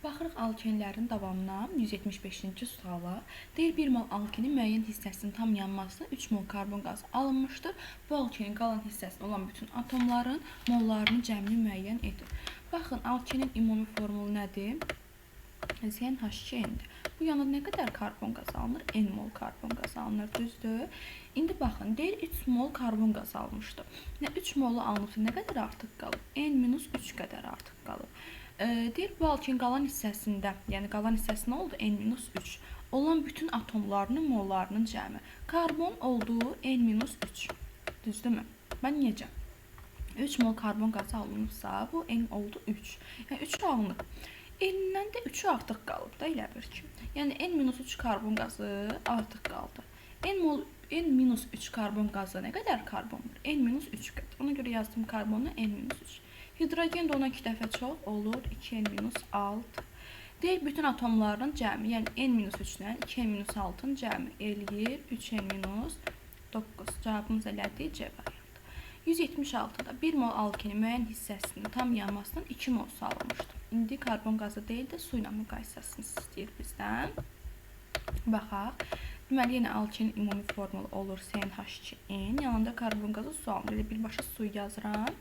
Baxırıq alkenlərin davamına 175-ci suala. Deyir 1 mol alkenin müəyyən hissəsinin tam yanmasına 3 mol karbon qazı alınmışdır. Bu alkenin qalan hissəsində olan bütün atomların mollarının cəmini müəyyən edir. Baxın, alkenin ümumi formulu nədir? CnH2n-dir. Bu yana nə qədər karbon qazı alınır? N mol karbon qazı alınır, düzdür? İndi baxın, deyir 3 mol karbon qazı alınmışdı. Nə 3 molu alınıbsa nə qədər artıq qalıb? N-3 qədər artıq qalıb. Deyir bu alkenin qalan hissəsində, yəni qalan hissəsi nə oldu? N-3. Olan bütün atomlarının mollarının cəmi. Karbon oldu N-3. Düzdürmü? Mən necə? 3 mol karbon qazı alınıbsa, bu N oldu 3. Yəni 3 alınıb. N-dən də 3-ü artıq qalıb da elə bir ki. Yəni N-3 karbon qazı artıq qaldı. N-3 karbon qazı nə qədər karbon var? N-3 qədər. Ona görə yazdım karbonu N-3. Hidrogen də ona 2 dəfə çox olur 2N-6. Deyir bütün atomların cəmi, yəni N-3 ilə 2N-6-nın cəmi eləyir 3N-9. Cavabımız elədir C variantı. 176-da 1 mol alkenin müəyyən hissəsinin tam yanmasından 2 mol su alınmışdır. İndi karbon qazı deyil də su ilə müqayisəsini istəyir bizdən. Baxaq. Deməli, yenə alkenin ümumi formulu olur CnH2n. Yanında karbon qazı su alınır. Elə birbaşa suyu yazıram.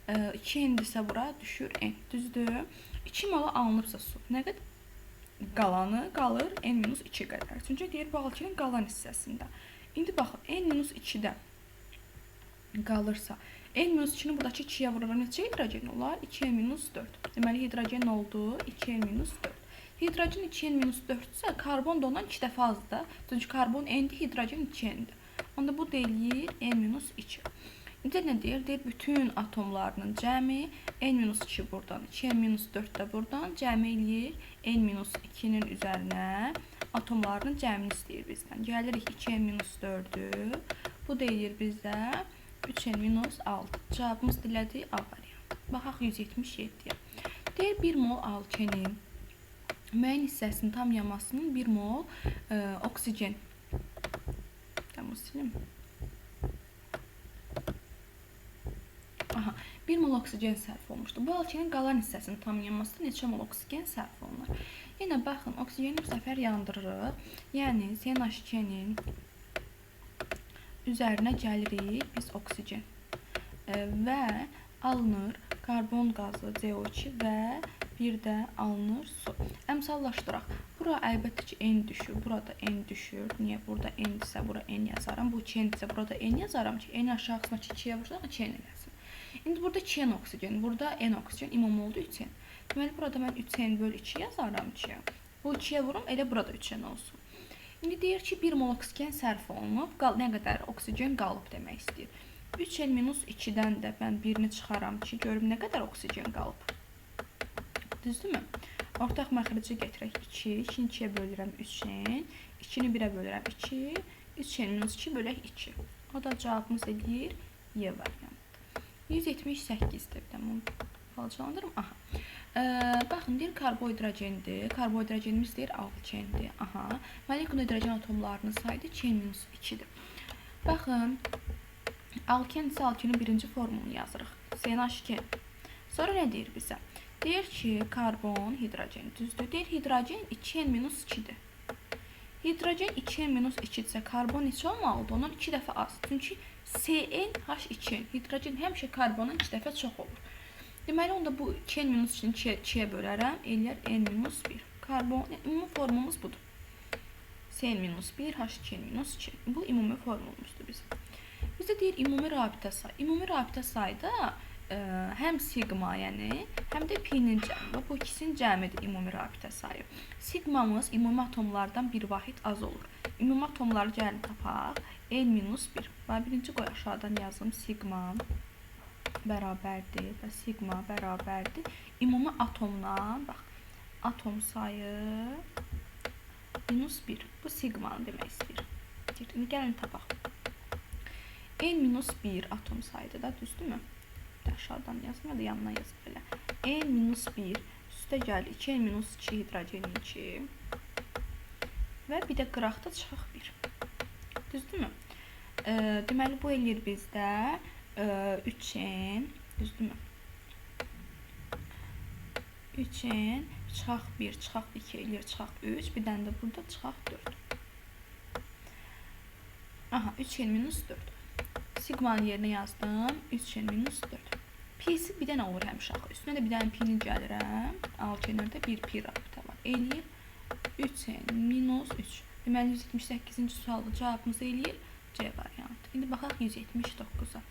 2N-dirsə bura düşür N. Düzdür? 2 mola alınıbsa su. Nə qədər qalanı qalır N-2 qədər. Çünki deyir bu alkenin qalan hissəsində. İndi baxın, N-2-də qalırsa, N-2-ni buradakı 2-yə vururam. Neçə hidrogen olar? 2N-4. Deməli, hidrogen oldu 2N-4. Hidrogen 2N-4-dürsə, karbon da ondan 2 dəfə azdır. Çünki karbon N-dir, hidrogen 2N-dir. Onda bu da eləyir N-2. İndi nə deyir? Deyir, bütün atomlarının cəmi N-2 buradan, 2N-4 də buradan cəmi eləyir N-2-nin üzərinə atomlarının cəmini istəyir bizdən. Gəlirik 2N-4-ü. Bu da eləyir bizdə 3N-6. Cavabımız dilədi A variantı. Baxaq 177-yə. Deyir 1 mol alkenin müəyyən hissəsinin tam yanmasının 1 mol oksigen. Tamam, silim. Aha, 1 mol oksigen sərf olmuşdu. Bu alkenin qalan hissəsinin tam yanmasında neçə mol oksigen sərf olunur? Yenə baxın, oksigeni bu səfər yandırırıq. Yəni CnH2-nin üzərinə gəlirik biz oksigen və alınır karbon qazı CO2 və bir də alınır su. Əmsallaşdıraq. Bura əlbəttə ki N düşür, burada N düşür. Niyə? Burada N-dirsə bura N yazaram. Bu 2N-dirsə burada N yazaram ki, N aşağısındakı 2-yə vursaq 2N eləsin. İndi burada 2N oksigen, burada N oksigen, ümumi oldu 3N. Deməli, burada mən 3N böl 2 yazaram ki, bu 2-yə vurum, elə burada 3N olsun. İndi deyir ki, 1 mol oksigen sərf olunub, nə qədər oksigen qalıb demək istəyir. 3N-2-dən də mən birini çıxaram ki, görüm nə qədər oksigen qalıb. Düzdürmü? Ortaq məxricə gətirək 2, 2-ni 2-yə bölürəm 3N, 2-ni 1-ə bölürəm 2, 3N-2 bölək 2. O da cavabımız eləyir Y variantı. 178-dir. Bir də bunu balacalandırım. Aha. Baxın, deyir karbohidrogendir. Karbohidrogenimiz deyir alkendir. Aha. Molekul hidrogen atomlarının sayı 2N-2-dir. Baxın, alken isə alkenin birinci formulunu yazırıq. CnH2n. Sonra nə deyir bizə? Deyir ki, karbon, hidrogen. Düzdür. Deyir, hidrogen 2N-2-dir. Hidrogen 2N-2-dirsə, karbon neçə olmalıdır? Ondan 2 dəfə az. Çünki CnH2n. Hidrogen həmişə karbondan 2 dəfə çox olur. Deməli, onda bu 2N-2-ni 2-yə bölərəm. Eləyər N-1. Karbon, yəni, ümumi formumuz budur. Cn-1, H2N-2. Bu ümumi formulumuzdur bizim. Bizə deyir ümumi rabitə sayı. Ümumi rabitə sayı da həm siqma, yəni həm də pi-nin cəmi. Bu ikisinin cəmidir ümumi rabitə sayı. Siqmamız ümumi atomlardan bir vahid az olur. Ümumi atomları gəlin tapaq. N-1. Bax, birinci qoy aşağıdan yazım. Siqma bərabərdir və siqma bərabərdir. Ümumi atomdan, bax, atom sayı minus 1. Bu siqmanı demək istəyir. İndi gəlin tapaq. N-1 atom sayıdır da, düzdürmü? Aşağıdan yazım ya da yanına yazım belə. N-1 üstə gəlir 2N-2 hidrogen 2 və bir də qıraqda çıxaq 1. Düzdürmü? Deməli, bu eləyir bizdə 3N, düzdürmü? 3N Çıxaq 1, çıxaq 2 eləyir, çıxaq 3. Bir dənə də burada çıxaq 4. Aha, 3N minus 4. Sigmanın yerinə yazdım. 3N minus 4. P'si bir dənə olur həmişə axı. Üstünə də bir dənə P'ni gəlirəm. Alkenlərdə bir P rabitə var. Eləyir 3N minus 3. Deməli, 178-ci sualda cavabımız eləyir C variantı. İndi baxaq 179-a.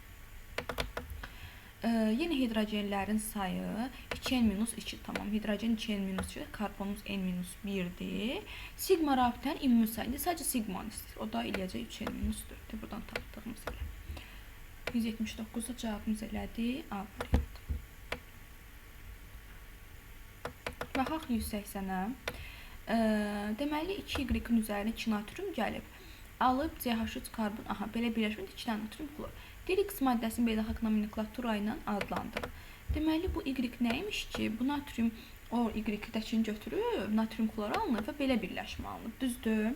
Yenə hidrogenlərin sayı 2N minus 2. Tamam, hidrogen 2N minus 2, karbonumuz N minus 1-dir. Sigma rabitənin ümumi sayı. İndi sadəcə sigmanı istəyir. O da eləyəcək 3N minus 4-dür. Buradan tapdığımız elə. 179-da cavabımız elədi A variantı. Baxaq 180-ə. Deməli, 2Y-in üzərinə 2 natrium gəlib. Alıb CH3 karbon, aha, belə birləşmə 2 dənə natrium xlor. Deyir, X maddəsini beynəlxalq nomenklatura ilə adlandırır. Deməli, bu Y nə imiş ki, bu natrium o Y-dəkini götürüb, natrium xloru alınır və belə birləşmə alınır. Düzdür?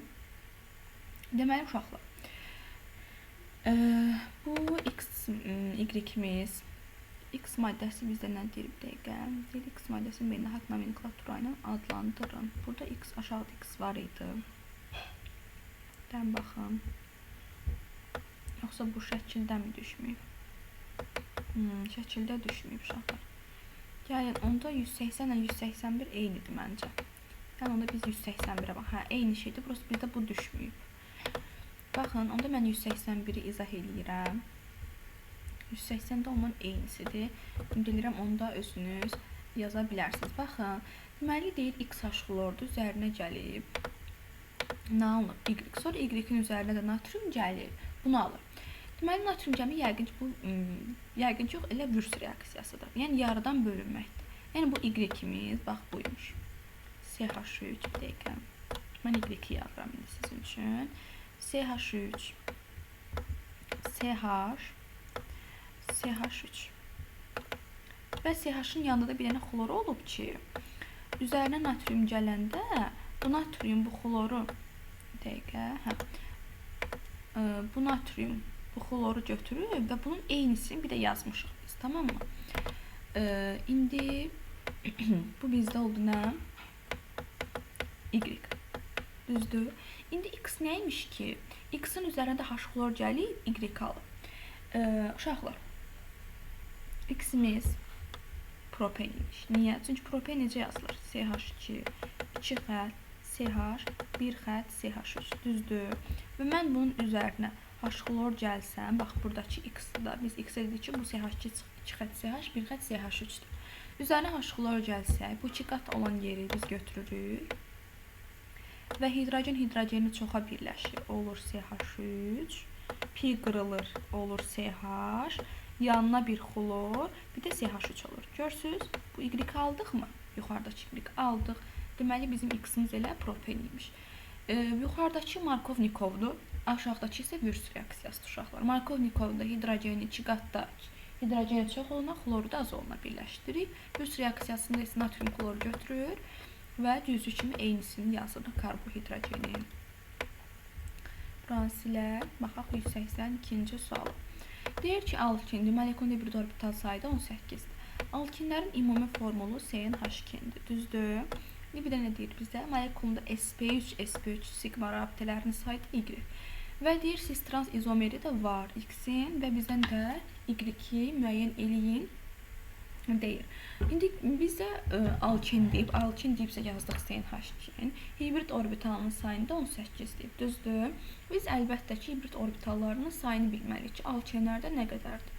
Deməli, uşaqlar, bu X, Y-imiz, X maddəsi bizdə nə deyir bir dəqiqə? Deyir, X maddəsini beynəlxalq nomenklatura ilə adlandırın. Burada X, aşağıda X var idi. Dən baxın. Yoxsa bu şəkildə mi düşməyib? Şəkildə düşməyib uşaqlar. Gəlin, onda 180 ilə 181 eynidir məncə. Yəni, onda biz 181-ə bax. Hə, eyni şeydir. Burası bizdə bu düşməyib. Baxın, onda mən 181-i izah eləyirəm. 180 də ondan eynisidir. Ümid eləyirəm, onu da özünüz yaza bilərsiniz. Baxın, deməli deyir, XH xlordur, üzərinə gəlib. Nə alınıb? Y. Sonra Y-in üzərinə də natrium gəlir. Bunu alır. Deməli, natrium gəlmə yəqin ki, bu, yəqin ki, yox, elə Würtz reaksiyasıdır. Yəni, yarıdan bölünməkdir. Yəni, bu Y-imiz, bax, buymuş. CH3, bir dəqiqə. Mən Y-i yazıram indi sizin üçün. CH3, CH, CH3. Və CH-ın yanında da bir dənə xlor olub ki, üzərinə natrium gələndə bu natrium, bu xloru, dəqiqə, hə, bu natrium, bu xloru götürüb və bunun eynisini bir də yazmışıq biz, tamam mı? İndi bu bizdə oldu nə? Y. Düzdür. İndi X nə imiş ki? X-in üzərində H xlor gəlib, Y alıb. Uşaqlar, X-imiz propen imiş. Niyə? Çünki propen necə yazılır? CH2, 2 xətt, CH, 1 xətt, CH3. Düzdür. Və mən bunun üzərinə H xlor gəlsəm, bax, buradakı X-da biz X-ə dedik ki, bu CH2, 2 xətt CH, 1 xətt CH3-dür. Üzərinə H xlor gəlsək, bu 2 qat olan yeri biz götürürük. Və hidrogen hidrogeni çoxa birləşir. Olur CH3, pi qırılır, olur CH, yanına bir xlor, bir də CH3 olur. Görürsünüz, bu Y aldıq mı? Yuxarıdakı Y aldıq. Deməli, bizim X-imiz elə propen imiş. Yuxarıdakı Markovnikovdur, aşağıdakı isə Würtz reaksiyasıdır uşaqlar. Markovnikovda hidrogeni 2 qatda hidrogeni çox olana, xloru da az olana birləşdiririk. Würtz reaksiyasında isə natrium xloru götürür və düzü kimi eynisini yazırıq karbohidrogenin. Buranı silək. Baxaq 182-ci sualı. Deyir ki, alkindir. Molekulunda hibrid orbital sayı da 18-dir. Alkinlərin ümumi formulu CnH2-dir. Düzdür? İndi bir də nə deyir bizə? Molekulunda sp3, sp3 sigma rabitələrinin sayı da Y. Və deyir, cis trans izomeri də var X-in və bizdən də Y-i müəyyən eləyin deyir. İndi bizə alken deyib, alken deyibsə yazdıq CnH2-nin. Hibrid orbitalının sayını da 18 deyib, düzdür? Biz əlbəttə ki, hibrid orbitallarının sayını bilməliyik ki, alkenlərdə nə qədərdir?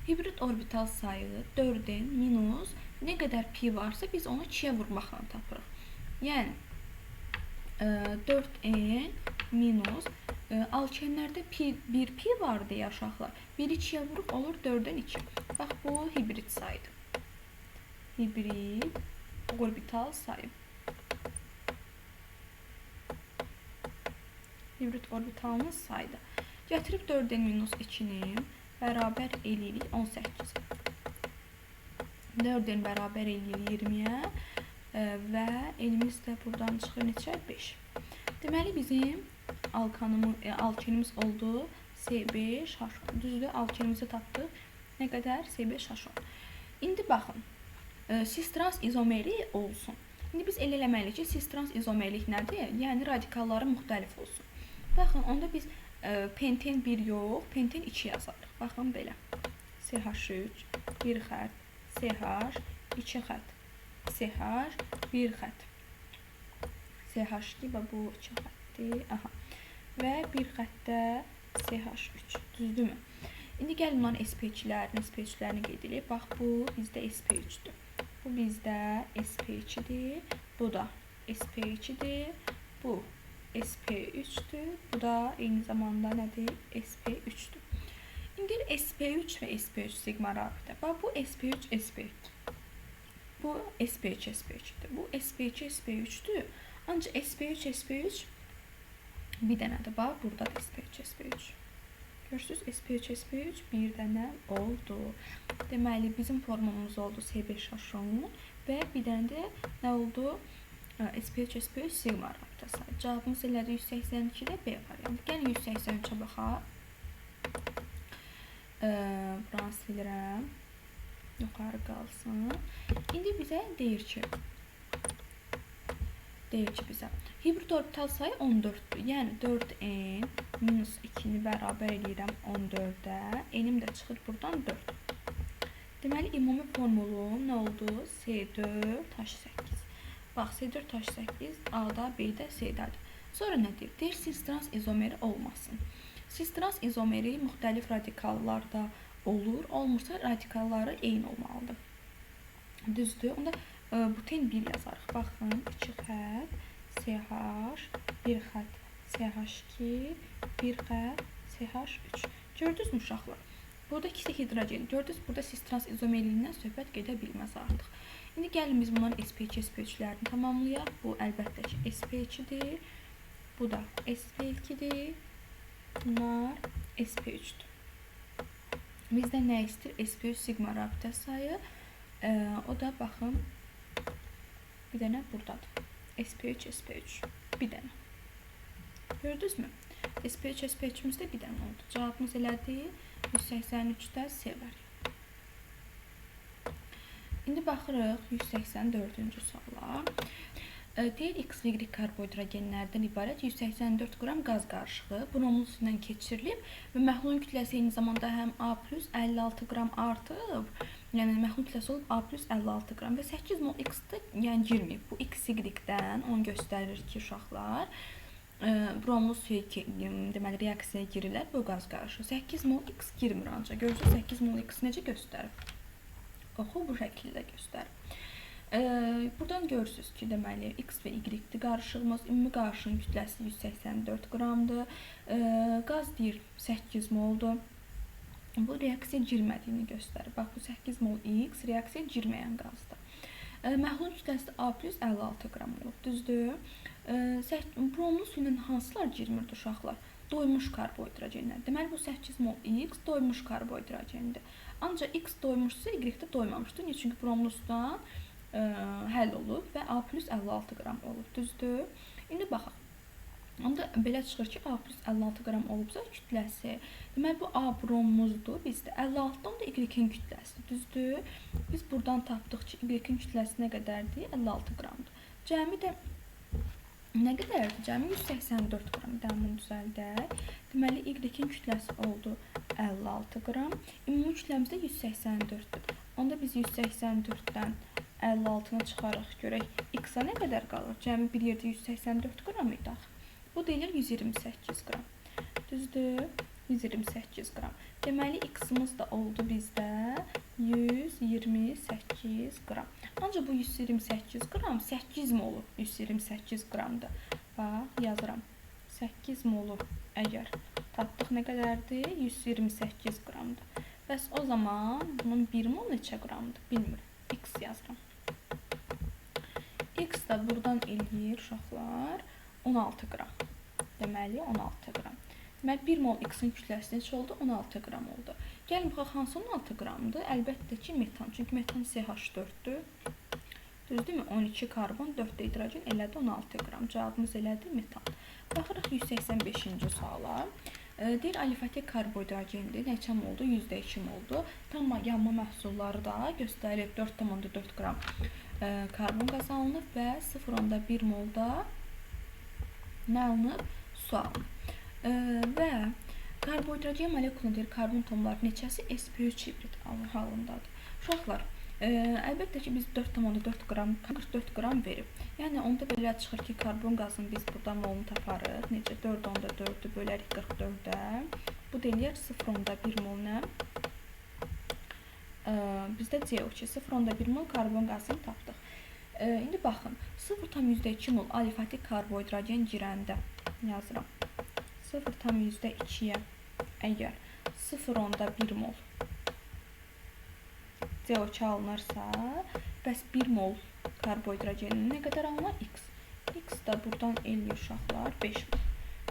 Hibrid orbital sayı 4-ün minus nə qədər pi varsa biz onu 2-yə vurmaqla tapırıq. Yəni 4n minus alkenlərdə 1 pi var deyə uşaqlar. 1-i 2-yə vuruq olur 4-dən 2. Bax, bu hibrid sayıdır. Hibrid orbital sayı. Hibrid orbitalının sayıdır. Gətirib 4-dən minus 2-ni bərabər eləyirik 18. 4-dən bərabər eləyirik 20-yə və elimiz də buradan çıxır neçə? 5. Deməli, bizim alkenimiz oldu C5H10. Düzdür, alkenimizi tapdıq. Nə qədər? C5H10. İndi baxın, cis trans izomeri olsun. İndi biz elə eləməliyik ki, cis-trans izomerlik nədir? Yəni radikalları müxtəlif olsun. Baxın, onda biz penten 1 yox, penten 2 yazarıq. Baxın belə. CH3, 1 xətt, CH, 2 xətt, CH, 1 xətt. CH2, bu 2 xəttdir. Aha. Və bir xəttdə CH3. Düzdürmü? İndi gəlin bunların SP2-lərini, SP3-lərini qeyd edək. Bax, bu bizdə SP3-dür. Bu bizdə SP2-dir. Bu da SP2-dir. Bu SP3-dür. Bu da eyni zamanda nədir? SP3-dür. İndi SP3 və SP3 siqma rabitə. Bax, bu SP3, SP. Bu SP2, SP2-dir. Bu SP2, SP3-dür. Ancaq SP3, SP3 bir dənədir. Bax, burada da SP3, SP3. Görürsünüz, SP3, SP3 bir dənə oldu. Deməli, bizim formumuz oldu C5H10 və bir dənə də nə oldu? SP3, SP3 siqma rabitəsi. Cavabımız elədi 182-də B variantı. Gəlin 183-ə baxaq. Buranı silirəm. Yuxarı qalsın. İndi bizə deyir ki, bizə hibrid orbital sayı 14-dür. Yəni 4n minus 2-ni bərabər eləyirəm 14-ə. N-im də çıxır buradan 4. Deməli, ümumi formulum nə oldu? C4H8. Bax, C4H8 A-da, B-də, C-dədir. Sonra nə deyir? Deyir, cis-trans izomeri olmasın. Cis-trans izomeri müxtəlif radikallarda olur. Olmursa, radikalları eyni olmalıdır. Düzdür? Onda buten 1 yazarıq. Baxın, 2 xətt, CH, 1 xətt, CH2, 1 xətt, CH3. Gördünüzmü uşaqlar? Burada ikisi hidrogen. Gördünüz, burada cis-trans izomerliyindən söhbət gedə bilməz artıq. İndi gəlin biz bunların SP2, SP3-lərini tamamlayaq. Bu əlbəttə ki, SP2-dir. Bu da SP2-dir. Bunlar SP3-dür. Bizdən nə istəyir? SP3 siqma rabitə sayı. O da baxın, bir dənə buradadır. SP3, SP3. Bir dənə. Gördünüzmü? SP3, SP3-ümüz də bir dənə oldu. Cavabımız elədi 183-də C variantı. İndi baxırıq 184-cü suala. Deyir, X və Y karbohidrogenlərdən ibarət 184 qram qaz qarışığı bromlu su ilə keçirilib və məhlulun kütləsi eyni zamanda həm A plus 56 qram artıb, yəni məhlulun kütləsi olub A plus 56 qram və 8 mol X-də yəni girməyib. Bu X Y-dən onu göstərir ki, uşaqlar bromlu suya deməli reaksiyaya girirlər bu qaz qarışığı. 8 mol X girmir ancaq. Görürsünüz, 8 mol X necə göstərib? Oxu bu şəkildə göstərib. Buradan görürsünüz ki, deməli, X və Y-dir qarışığımız. Ümumi qarışığın kütləsi 184 qramdır. Qaz deyir 8 moldur. Bu reaksiya girmədiyini göstərir. Bax, bu 8 mol X reaksiya girməyən qazdır. Məhlulun kütləsi A plus 56 qram olub. Düzdür? Bromlu su ilə hansılar girmirdi uşaqlar? Doymuş karbohidrogenlər. Deməli, bu 8 mol X doymuş karbohidrogendir. Ancaq X doymuşsa, Y də doymamışdır. Niyə? Çünki bromlu sudan həll olub və A plus 56 qram olub. Düzdür? İndi baxaq. Onda belə çıxır ki, A plus 56 qram olubsa kütləsi. Deməli, bu A bromumuzdur. Bizdə 56-dan da Y-in kütləsidir. Düzdür? Biz buradan tapdıq ki, Y-in kütləsi nə qədərdir? 56 qramdır. Cəmi də nə qədərdir? Cəmi 184 qram. Bir daha bunu düzəldək. Deməli, Y-in kütləsi oldu 56 qram. Ümumi kütləmiz də 184-dür. Onda biz 184-dən 56-nı çıxarıq, görək X-a nə qədər qalır? Cəmi bir yerdə 184 qram idi axı. Bu deyilir 128 qram. Düzdür? 128 qram. Deməli, X-imiz də oldu bizdə 128 qram. Ancaq bu 128 qram 8 molu 128 qramdır. Bax, yazıram. 8 molu əgər tapdıq nə qədərdir? 128 qramdır. Bəs o zaman bunun 1 mol neçə qramdır? Bilmirəm. X yazıram. X də buradan eləyir uşaqlar 16 qram. Deməli, 16 qram. Deməli, 1 mol X-in kütləsi neçə oldu? 16 qram oldu. Gəlin baxaq, hansı 16 qramdır? Əlbəttə ki, metan. Çünki metan CH4-dür. Düzdürmü? 12 karbon, 4 də hidrogen elədi 16 qram. Cavabımız elədi metan. Baxırıq 185-ci suala. Deyir, alifatik karbohidrogendir. Neçə moldu? %2 moldu. Tam yanma məhsulları da göstərilib 4,4 qram karbon qazı alınıb və 0,1 molda nə alınıb? Su alınıb. Və karbohidrogen molekulunun deyir, karbon atomları neçəsi sp3 hibrid halındadır. Uşaqlar, əlbəttə ki, biz 4,4 qram, 44 qram verib. Yəni, onda belə çıxır ki, karbon qazını biz buradan molunu taparıq. Necə? 4,4-ü bölərik 44-ə. Bu da eləyər 0,1 mol nə? Bizdə CO2 0,1 mol karbon qazını tapdıq. İndi baxın, 0,2 mol alifatik karbohidrogen girəndə yazıram. 0,2-yə əgər 0,1 mol CO2 alınarsa, bəs 1 mol karbohidrogenin nə qədər alınar? X. X da buradan eləyir uşaqlar 5 mol.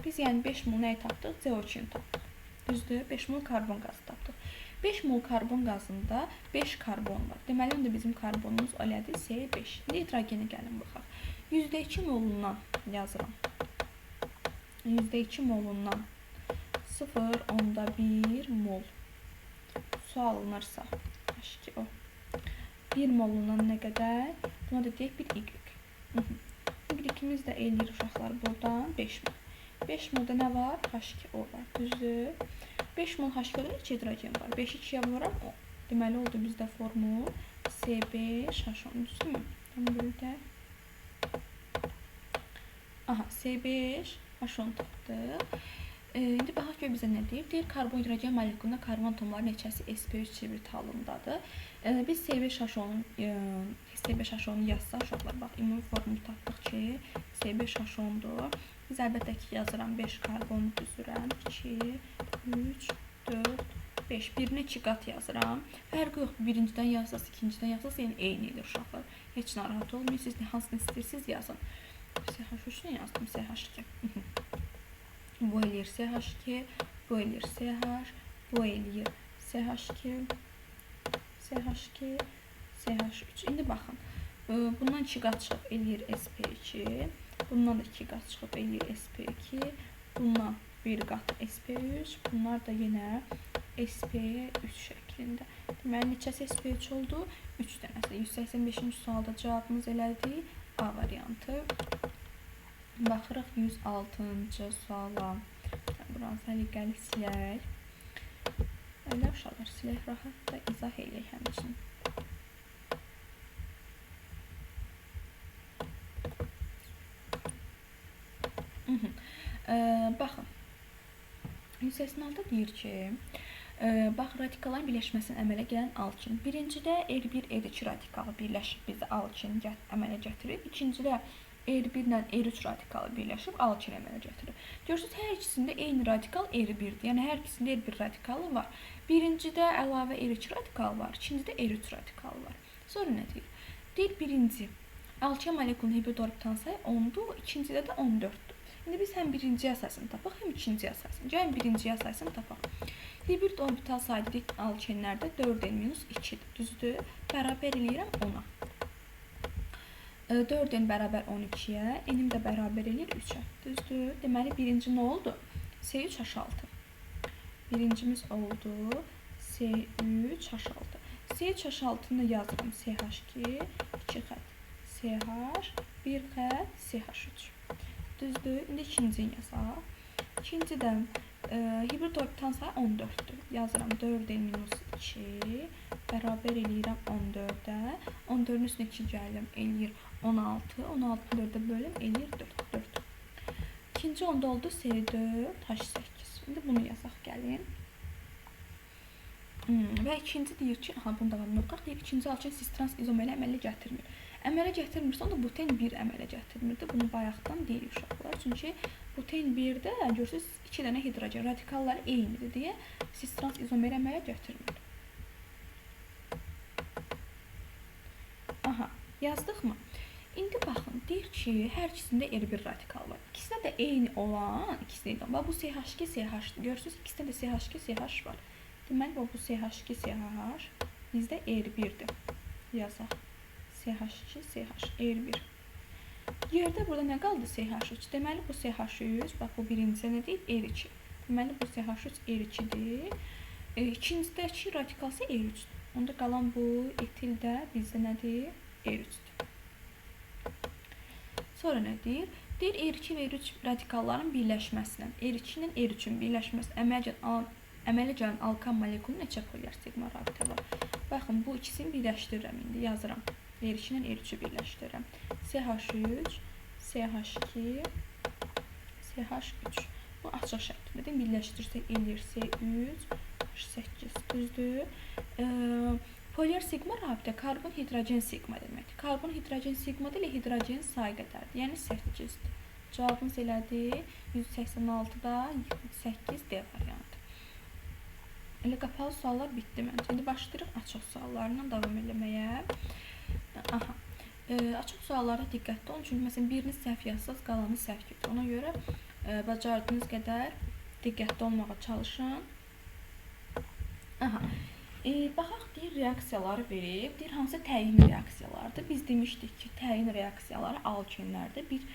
Biz yəni 5 mol nəyi tapdıq? CO2-ni tapdıq. Düzdür? 5 mol karbon qazı tapdıq. 5 mol karbon qazında 5 karbon var. Deməli, onda bizim karbonumuz elədir C5. İndi hidrogeni gəlin baxaq. %2 molundan yazıram. %2 molundan 0,1 mol su alınırsa, H2O. 1 molundan nə qədər? Buna da deyək bir Y. Y-imiz də eləyir uşaqlar buradan 5 mol. 5 molda nə var? H2O var. Düzdür? 5 mol H2O-da neçə hidrogen var? 5-i 2-yə vururam 10. Deməli, oldu bizdə formul C5H10. Düzdürmü? Tam böyüdək. Aha, C5H10 tapdıq. İndi baxaq gör bizə nə deyir? Deyir, karbon hidrogen molekulunda karbon atomları neçəsi sp3 hibrid halındadır. Biz C5H10-u yazsaq uşaqlar, bax, ümumi formulu tapdıq ki, C5H10-dur. Biz əlbəttə ki, yazıram 5 karbon düzürəm. 2, 3, 4, 5. Birinə 2 qat yazıram. Fərqi yoxdur. Birincidən yazsaz, ikincidən yazsaz, yəni eyni edir uşaqlar. Heç narahat olmayın. Siz hansını istəyirsiniz yazın. CH3 nə yazdım? CH2. Bu eləyir CH2, bu eləyir CH, bu eləyir CH2, CH2, CH3. İndi baxın, bundan 2 qat çıxıb eləyir sp2, bundan da 2 qat çıxıb eləyir sp2, bundan 1 qat sp3, bunlar da yenə sp3 şəklində. Deməli, neçəsi sp3 oldu? 3 dənəsi. 185-ci sualda cavabımız elədi A variantı. Baxırıq 106-cı suala. Buranı səliqəli silək. Elə uşaqlar, silək rahat da izah eləyək həmçinin. Baxın, 186 deyir ki, bax, radikalların birləşməsinin əmələ gələn alkin. Birincidə R1, R2 radikalı birləşib bizə alkin əmələ gətirir. İkincidə R1 ilə R3 radikalı birləşib alkin əmələ gətirir. Görürsünüz, hər ikisində eyni radikal R1-dir. Yəni, hər ikisində R1 radikalı var. Birincidə əlavə R2 radikalı var, ikincidə R3 radikalı var. Sonra nə deyir? Deyir, birinci alken molekulunun hibrid orbital sayı 10-dur, ikincidə də 14-dür. İndi biz həm birinci əsasını tapaq, həm ikinci əsasını. Gəlin, birinci əsasını tapaq. Hibrid orbital sayı dedik alkenlərdə 4n-2-dir. Düzdür? Bərabər eləyirəm 10-a. 4n bərabər 12-yə, n-im də bərabər eləyir 3-ə. Düzdür? Deməli, birinci nə oldu? C3H6. Birincimiz oldu C3H6. C3H6-nı yazıram. CH2, 2 xətt CH, 1 xətt CH3. Düzdür? İndi ikincini yazaq. İkincidə hibrid orbital sayı 14-dür. Yazıram 4n-2 bərabər eləyirəm 14-ə. 14-ün üstünə 2 gəlirəm, eləyir 16. 16-nı 4-ə bölüm, eləyir 4. 4. İkinci onda oldu C4H8. İndi bunu yazaq, gəlin. Və ikinci deyir ki, aha, bunu davamını oxuyaq. Deyir, ikinci alken cis-trans izomeri əmələ gətirmir. Əmələ gətirmirsə, onda buten 1 əmələ gətirmirdi. Bunu bayaqdan deyirik uşaqlar. Çünki buten 1-də görürsünüz, 2 dənə hidrogen radikalları eynidir deyə cis-trans izomeri əmələ gətirmir. Aha, yazdıqmı? İndi baxın, deyir ki, hər ikisində R1 radikal var. İkisində də eyni olan, ikisində eyni olan. Bax, bu CH2, CH-dir. Görürsünüz, ikisində də CH2, CH var. Deməli, bu CH2, CH bizdə R1-dir. Yazaq. CH2, CH, R1. Yerdə burada nə qaldı? CH3. Deməli, bu CH3, bax, bu birincisə nə deyil? R2. Deməli, bu CH3 R2-dir. İkincidəki radikalsa R3-dür. Onda qalan bu etil də bizdə nədir? R3-dür. Sonra nə deyir? Deyir, R2 və R3 radikalların birləşməsinə, R2 ilə R3-ün birləşməsi əmələ gələn alkan molekulu neçə polyar siqma rabitə var? Baxın, bu ikisini birləşdirirəm indi, yazıram. R2 ilə R3-ü birləşdirirəm. CH3, CH2, CH3. Bu açıq şəkildə birləşdirsək eləyir C3, H8, düzdür. Polyar siqma rabitə karbon hidrogen siqma deməkdir. Karbon hidrogen siqma ilə hidrogen sayı qədərdir. Yəni 8-dir. Cavabımız elədir 186-da 8 D variantı. Elə qapalı suallar bitdi məncə. İndi başlayırıq açıq suallarla davam eləməyə. Aha. Açıq suallara diqqətli olun. Çünki məsələn birini səhv yazsaz, qalanı səhv gedir. Ona görə bacardığınız qədər diqqətli olmağa çalışın. Aha. Baxaq, deyir, reaksiyaları verib. Deyir, hansı təyin reaksiyalardır? Biz demişdik ki, təyin reaksiyaları alkenlərdə bir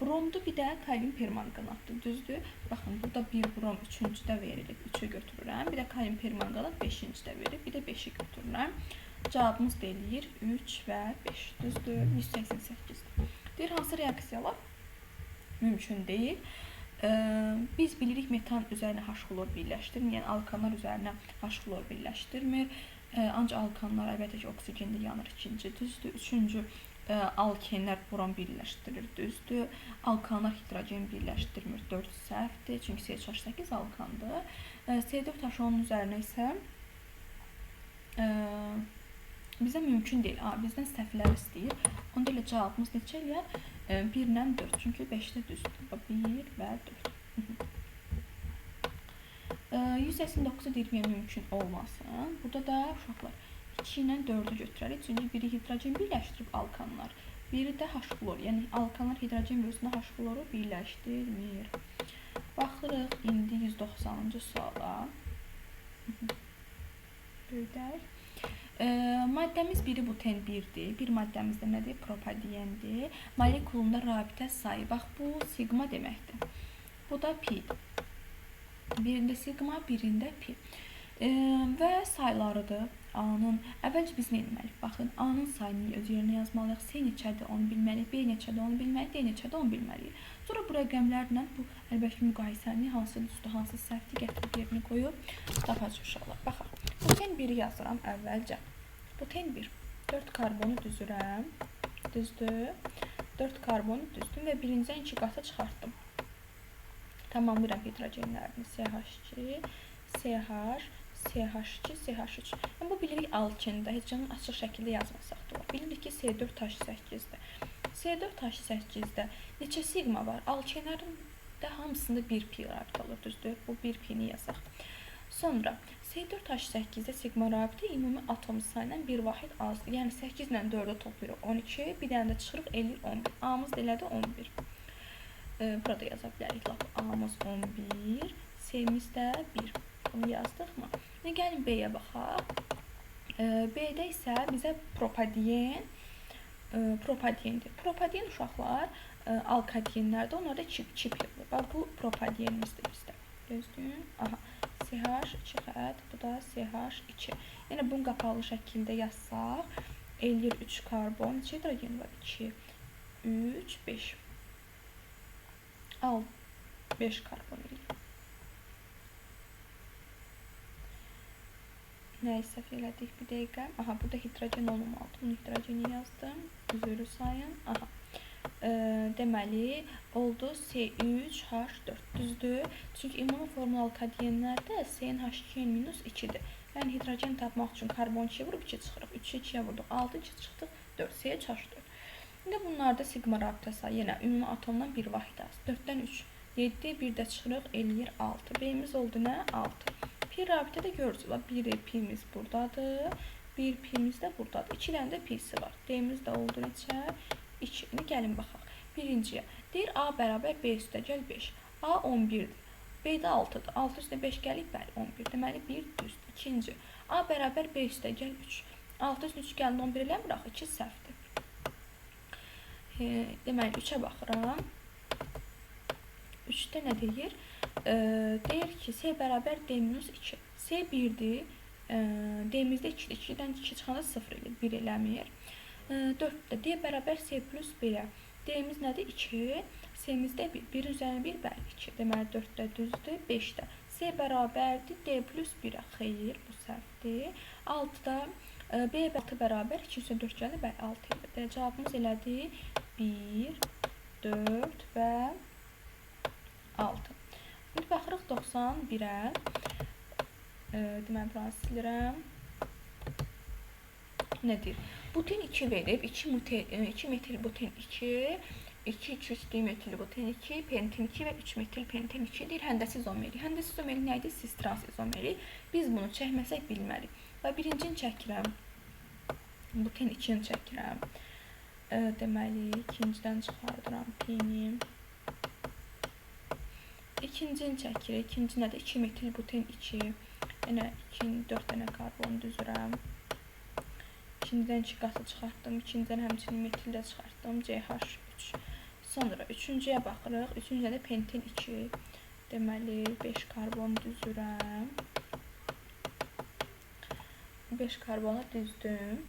bromdur, bir də kalium permanqanatdır. Düzdür? Baxın, burada bir brom 3-cüdə verilib, 3-ü götürürəm. Bir də kalium permanqanat 5-cidə verib, bir də 5-i götürürəm. Cavabımız da eləyir 3 və 5. Düzdür? 188-dir. Deyir, hansı reaksiyalar mümkün deyil? Biz bilirik metan üzərinə H-xlor birləşdirmir, yəni alkanlar üzərinə H-xlor birləşdirmir. Ancaq alkanlar əlbəttə ki, oksigendə yanır ikinci, düzdür. Üçüncü, alkenlər brom birləşdirir, düzdür. Alkanlar hidrogen birləşdirmir, 4 səhvdir, çünki C3H8 alkandır. C4H10-un üzərinə isə bizə mümkün deyil. Bizdən səhvlər istəyir. Onda elə cavabımız neçə eləyər? 1 ilə 4. Çünki 5-də düzdür. 1 və 4. 189-a deyir, mümkün olmasın. Burada da uşaqlar 2 ilə 4-ü götürərik. Çünki biri hidrogen birləşdirib alkanlar. Biri də H-xlor. Yəni alkanlar hidrogen bölüsündə H-xloru birləşdirmir. Baxırıq indi 190-cı suala. Böyüdək. Maddəmiz biri buten 1-dir. Bir maddəmiz də nədir? Propadiendir. Molekulunda rabitə sayı. Bax, bu siqma deməkdir. Bu da pi-dir. Birində siqma, birində pi. Və saylarıdır A-nın. Əvvəlcə biz nə etməliyik? Baxın, A-nın sayını öz yerinə yazmalıyıq. C neçədir, onu bilməliyik. B neçədir, onu bilməliyik. D neçədir, onu bilməliyik. Sonra bu rəqəmlərlə bu əlbəttə ki, müqayisəni hansı düzdür, hansı səhvdir gətirib yerinə qoyub tapacaq uşaqlar. Baxaq. Buten 1-i yazıram əvvəlcə. Buten 1. 4 karbonu düzürəm. Düzdür. 4 karbonu düzdüm və birincidən 2 qata çıxartdım. Tamamlayıram hidrogenlərini. CH2, CH, CH2, CH3. Yəni, bu bilirik alkində, heç canın açıq şəkildə yazmasaq da olar. Bilirik ki, C4H8-dir. C4H8-də neçə siqma var? Alkenlərin də hamısında 1 pi rabitə olur, düzdür? Bu 1 pini yazaq. Sonra C4H8-də siqma rabitə ümumi atom sayından bir vahid azdır. Yəni 8 ilə 4-ü toplayırıq 12, bir dənə də çıxırıq eləyir 11. A-mız da elədir 11. Burada yaza bilərik lap. A-mız 11, C-miz də 1. Bunu yazdıq mı? İndi gəlin B-yə baxaq. B-də isə bizə propadien, propadiendir. Propadien uşaqlar alkadienlərdə, onlarda 2 pi olur. Bax, bu propadienimizdir bizdə. Gözləyin. Aha. CH 2 xətt, bu da CH2. Yəni bunu qapalı şəkildə yazsaq, eləyir 3 karbon, neçə hidrogen var? 2, 3, 5. 6, 5 karbon eləyir. Nəyi səhv elədik bir dəqiqə? Aha, burada hidrogen olmamalıdır. Bunu hidrogeni yazdım. Üzürü sayın. Aha. Deməli, oldu C3H4. Düzdür? Çünki ümumi formül alkadienlərdə CnH2n-2-dir. Yəni, hidrogen tapmaq üçün karbon 2-yə vurub 2 çıxırıq. 3-ü 2-yə vurduq. 6, 2 çıxdıq. 4. C3H4. İndi bunlarda siqma rabitə sayı yenə ümumi atomdan bir vahid az. 4-dən 3, 7, 1 də çıxırıq, eləyir 6. B-miz oldu nə? 6. Pi rabitə də görürsünüz. 1 pimiz buradadır, 1 pimiz də buradadır. 2 dənə də pisi var. D-miz də oldu neçə? 2. İndi gəlin baxaq. Birinciyə. Deyir A bərabər B üstə gəl 5. A 11-dir. B də 6-dır. 6 üstə 5 gəlib, bəli 11. Deməli 1 düzdür. İkinci. A bərabər B üstə gəl 3. 6 üstə 3 gəlin 11 eləmir axı. 2 səhvdir. Deməli 3-ə baxıram. 3-də nə deyir? Deyir ki, C bərabər D minus 2. C 1-dir. D-mizdə 2-dir. 2-dən 2 çıxanda 0 eləyir. 1 eləmir. 4-də D bərabər C plus 1-ə. D-miz nədir? 2. C-miz də 1. 1-in üzərinə 1, bəli, 2. Deməli, 4 də düzdür, 5 də. C bərabərdir D plus 1-ə. Xeyr, bu səhvdir. 6-da B 6 bərabər 2 üstə 4 gəlir, bəli, 6 edir. Cavabımız elədir 1, 4 və 6. İndi baxırıq 91-ə. Deməli, buranı silirəm. Nə deyir? Buten 2 verib, 2 metil buten 2, 2, 3, 3 dimetil buten 2, pentin 2 və 3 metil pentin 2 deyir. Həndəsi izomeri. Həndəsi izomeri nə idi? Cis trans izomeri. Biz bunu çəkməsək bilmərik. Və birincini çəkirəm. Buten 2-ni çəkirəm. Deməli, ikincidən çıxardıram pini. İkincini çəkirik. İkinci nədir? 2 metil buten 2. Yenə 2, 4 dənə karbon düzürəm. İkincidən 2 qatı çıxartdım. İkincidən həmçinin metil də çıxartdım. CH3. Sonra üçüncüyə baxırıq. Üçüncüdə də pentin 2. Deməli, 5 karbon düzürəm. 5 karbonu düzdüm.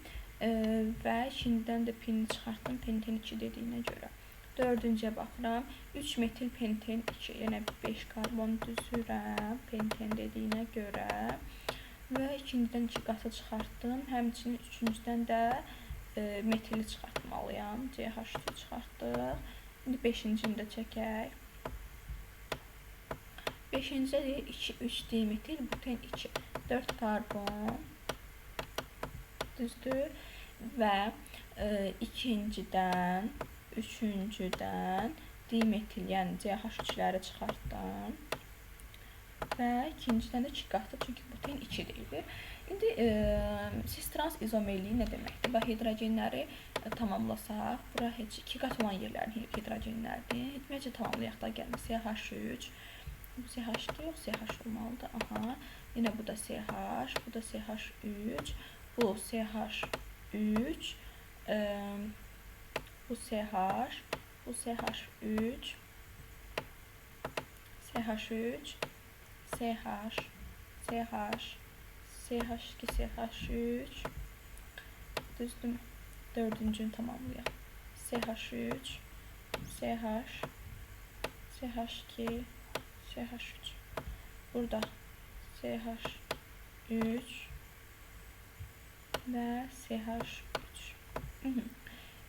Və ikincidən də pini çıxartdım. Pentin 2 dediyinə görə. Dördüncüyə baxıram. 3 metil pentin 2. Yenə 5 karbon düzürəm. Pentin dediyinə görə. Və ikincidən 2 qatı çıxartdım. Həmçinin üçüncüdən də metili çıxartmalıyam. CH3 çıxartdıq. İndi beşincini də çəkək. Beşincidə deyir 2, 3 dimetil buten 2. 4 karbon. Düzdür. Və ikincidən, üçüncüdən dimetil, yəni CH3-ləri çıxartdım. Və ikincidən də 2 qatı, çünki buten 2 deyilir. İndi cis trans izomerliyi nə deməkdir? Bax, hidrogenləri tamamlasaq, bura heç 2 qat olan yerlərin hidrogenləridir. Ümumiyyətcə tamamlayaq da gəlin. CH3, bu CH2 yox, CH olmalıdır. Aha, yenə bu da CH, bu da CH3, bu CH3, bu CH, bu CH3, CH3, CH, CH, CH2, CH3, düzdürmü? Dördüncünü tamamlayaq. CH3, CH, CH2, CH3. Burada CH3 və CH3.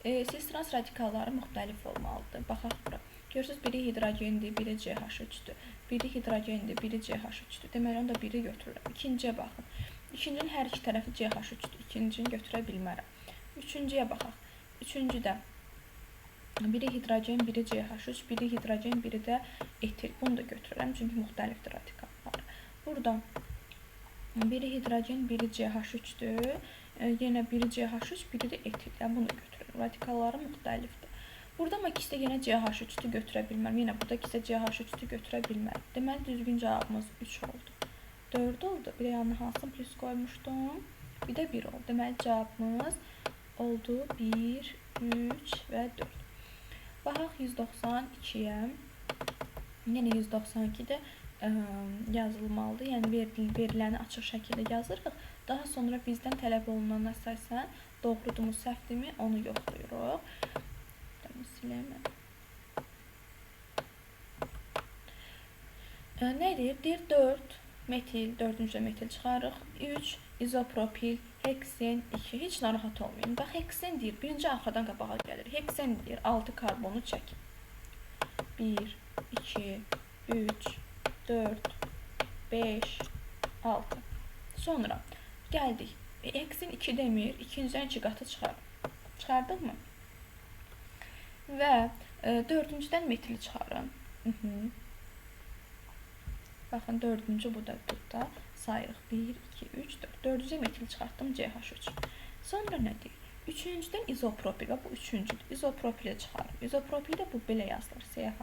Cis trans radikalları müxtəlif olmalıdır. Baxaq bura. Görürsünüz, biri hidrogendir, biri CH3-dür. Biri hidrogendir, biri CH3-dür. Deməli, onu da biri götürürəm. İkinciyə baxın. İkincinin hər iki tərəfi CH3-dür. İkincini götürə bilmərəm. Üçüncüyə baxaq. Üçüncüdə biri hidrogen, biri CH3, biri hidrogen, biri də etil. Bunu da götürürəm, çünki müxtəlifdir radikalları. Burada biri hidrogen, biri CH3-dür. Yenə biri CH3, biri də etil. Yəni, bunu da götürürəm. Radikalları müxtəlifdir. Burada amma ikisi də yenə CH3-dür, götürə bilmərəm. Yenə burada ikisi də CH3-dür, götürə bilmərəm. Deməli, düzgün cavabımız 3 oldu. 4 oldu. Bir də yanına hansını plus qoymuşdum? Bir də 1 oldu. Deməli, cavabımız oldu 1, 3 və 4. Baxaq 192-yə. Yenə 192-də yazılmalıdır. Yəni, veriləni açıq şəkildə yazırıq. Daha sonra bizdən tələb olunana əsasən doğrudurmu, səhvdirmi, onu yoxlayırıq. Siləyəm. Nə deyir? Deyir 4 metil, dördüncü metil çıxarırıq. 3 izopropil, heksen 2. Heç narahat olmayın. Bax, heksen deyir, birinci arxadan qabağa gəlir. Heksen deyir, 6 karbonu çəkin. 1, 2, 3, 4, 5, 6. Sonra gəldik. Heksen 2 demir, ikincidən 2 qatı çıxarır. Çıxardıq mı? Və dördüncüdən metili çıxarın. Baxın, dördüncü bu da burada sayırıq. 1, 2, 3, 4. Dördüncü metili çıxartdım, CH3. Sonra nə deyir? Üçüncüdən izopropil. Bax, bu üçüncüdür. İzopropili çıxarım. İzopropil də bu belə yazılır. CH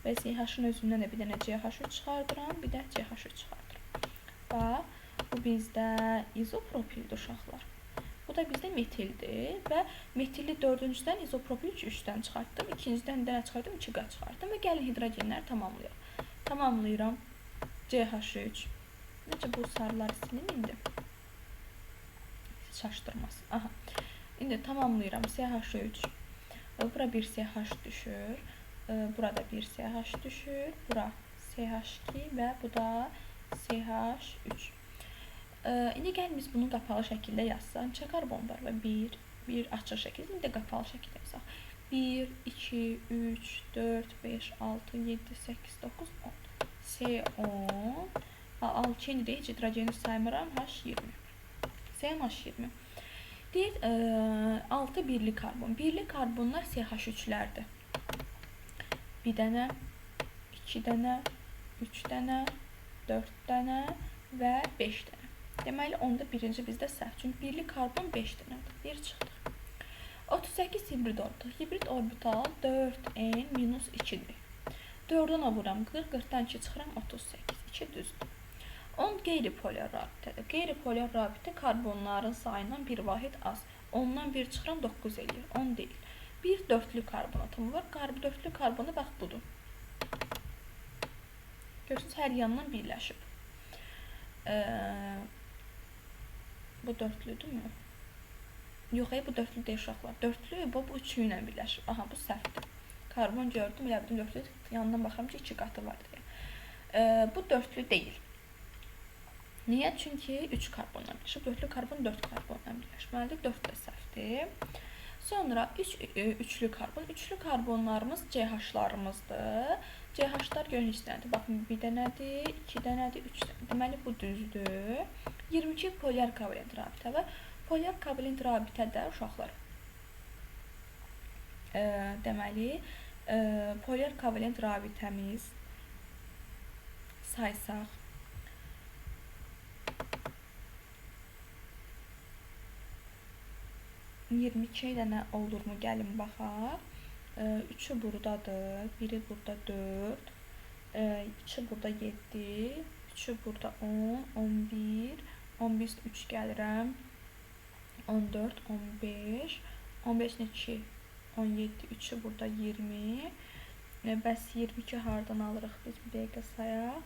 və CH-ın özündən də bir dənə CH3 çıxardıram, bir də CH3 çıxardıram. Bax, bu bizdə izopropildir uşaqlar. Bu da bizdə metildir və metili dördüncüdən izopropil 3-dən çıxartdım. İkincidən də nə çıxartdım? 2 qat çıxartdım və gəlin hidrogenləri tamamlayaq. Tamamlayıram. CH3. Necə bu sarıları silim indi? Çaşdırmasın. Aha. İndi tamamlayıram. CH3. Bura bir CH düşür. Burada bir CH düşür. Bura CH2 və bu da CH3. İndi gəlin biz bunu qapalı şəkildə yazsaq. Neçə karbon var? Və 1 açıq şəkildə, indi də qapalı şəkildə yazsaq. 1, 2, 3, 4, 5, 6, 7, 8, 9, 10. C10. Alken heç hidrogeni saymıram. H20. CH20. Deyir, 6 birli karbon. Birli karbonlar CH3-lərdir. 1 dənə, 2 dənə, 3 dənə, 4 dənə və 5 dənə. Deməli, onda birinci bizdə səhv. Çünki birli karbon 5 dənədir. 1 çıxdıq. 38 hibrid orbital. Hibrid orbital 4N minus 2-dir. 4-dən vururam 40, 40-dan 2 çıxıram 38. 2 düzdür. 10 qeyri-polyar rabitədir. Qeyri-polyar rabitə karbonların sayından bir vahid az. 10-dan 1 çıxıram 9 eləyir. 10 deyil. Bir dörtlü karbon atomu var. Dörtlü karbonu bax budur. Görürsünüz, hər yandan birləşib. Bu dörtlüdürmü? Yox, bu dörtlü deyil uşaqlar. Dörtlü, bu üçü ilə birləşib. Aha, bu səhvdir. Karbon gördüm, elə bildim dörtlü. Yandan baxıram ki, 2 qatı var deyə. Bu dörtlü deyil. Niyə? Çünki 3 karbonla birləşib. Dörtlü karbon 4 karbonla birləşməlidir. 4 də səhvdir. Sonra üçlü karbon. Üçlü karbonlarımız CH-larımızdır. CH-lar görün heç dənədir. Baxın, 1 dənədir, 2 dənədir, 3 dənədir. Deməli, bu düzdür. 22 polyar kovalent rabitə var. Polyar kovalent rabitədə uşaqlar, deməli, polyar kovalent rabitəmiz saysaq, 22 dənə olurmu? Gəlin baxaq. 3-ü buradadır, 1-i burada 4, 2 burada 7, 3-ü burada 10, 11, 11 3 gəlirəm, 14, 15, 15 2, 17, 3-ü burada 20. Bəs 22 hardan alırıq biz? Bir dəqiqə sayaq.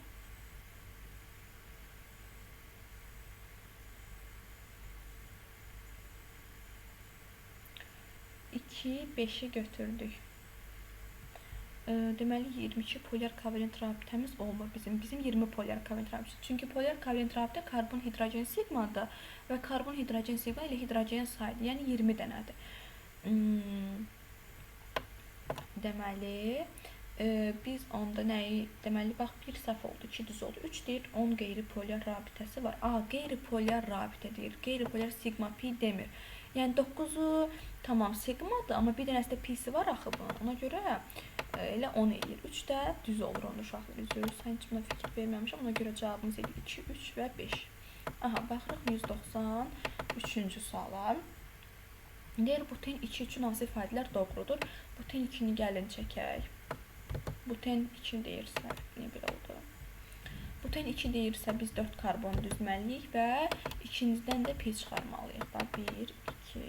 2, 5-i götürdük. Deməli, 22 polyar kovalent rabitəmiz olmur bizim. Bizim 20 polyar kovalent rabitəmiz. Çünki polyar kovalent rabitə karbon hidrogen sigmadır və karbon hidrogen sigma ilə hidrogen sayıdır. Yəni 20 dənədir. Deməli, biz onda nəyi? Deməli, bax, 1 səhv oldu, 2 düz oldu. 3 deyir, 10 qeyri-polyar rabitəsi var. A, qeyri-polyar rabitə deyir. Qeyri-polyar sigma pi demir. Yəni 9-u tamam sigmadır, amma bir dənəsi də pi-si var axı bunun. Ona görə elə 10 eləyir. 3 də düz olur onda uşaqlar. Üzr, sən heç buna fikir verməmişəm. Ona görə cavabımız eləyir 2, 3 və 5. Aha, baxırıq 193-cü suala. Deyir, buten 2 üçün hansı ifadələr doğrudur? Buten 2-ni gəlin çəkək. Buten 2 deyirsə, nə belə oldu? Buten 2 deyirsə, biz 4 karbon düzməliyik və ikincidən də pi çıxarmalıyıq. Bax, 1, 2,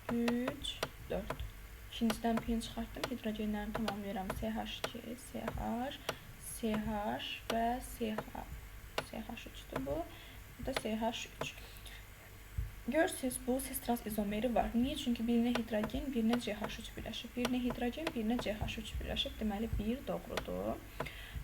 3, 4. İkincidən pini çıxartdım. Hidrogenlərini tamamlayıram. CH2, CH, CH və CH. CH3-dür bu. Bu da CH3. Görürsünüz, bu cis-trans izomeri var. Niyə? Çünki birinə hidrogen, birinə CH3 birləşib. Birinə hidrogen, birinə CH3 birləşib. Deməli, 1 doğrudur.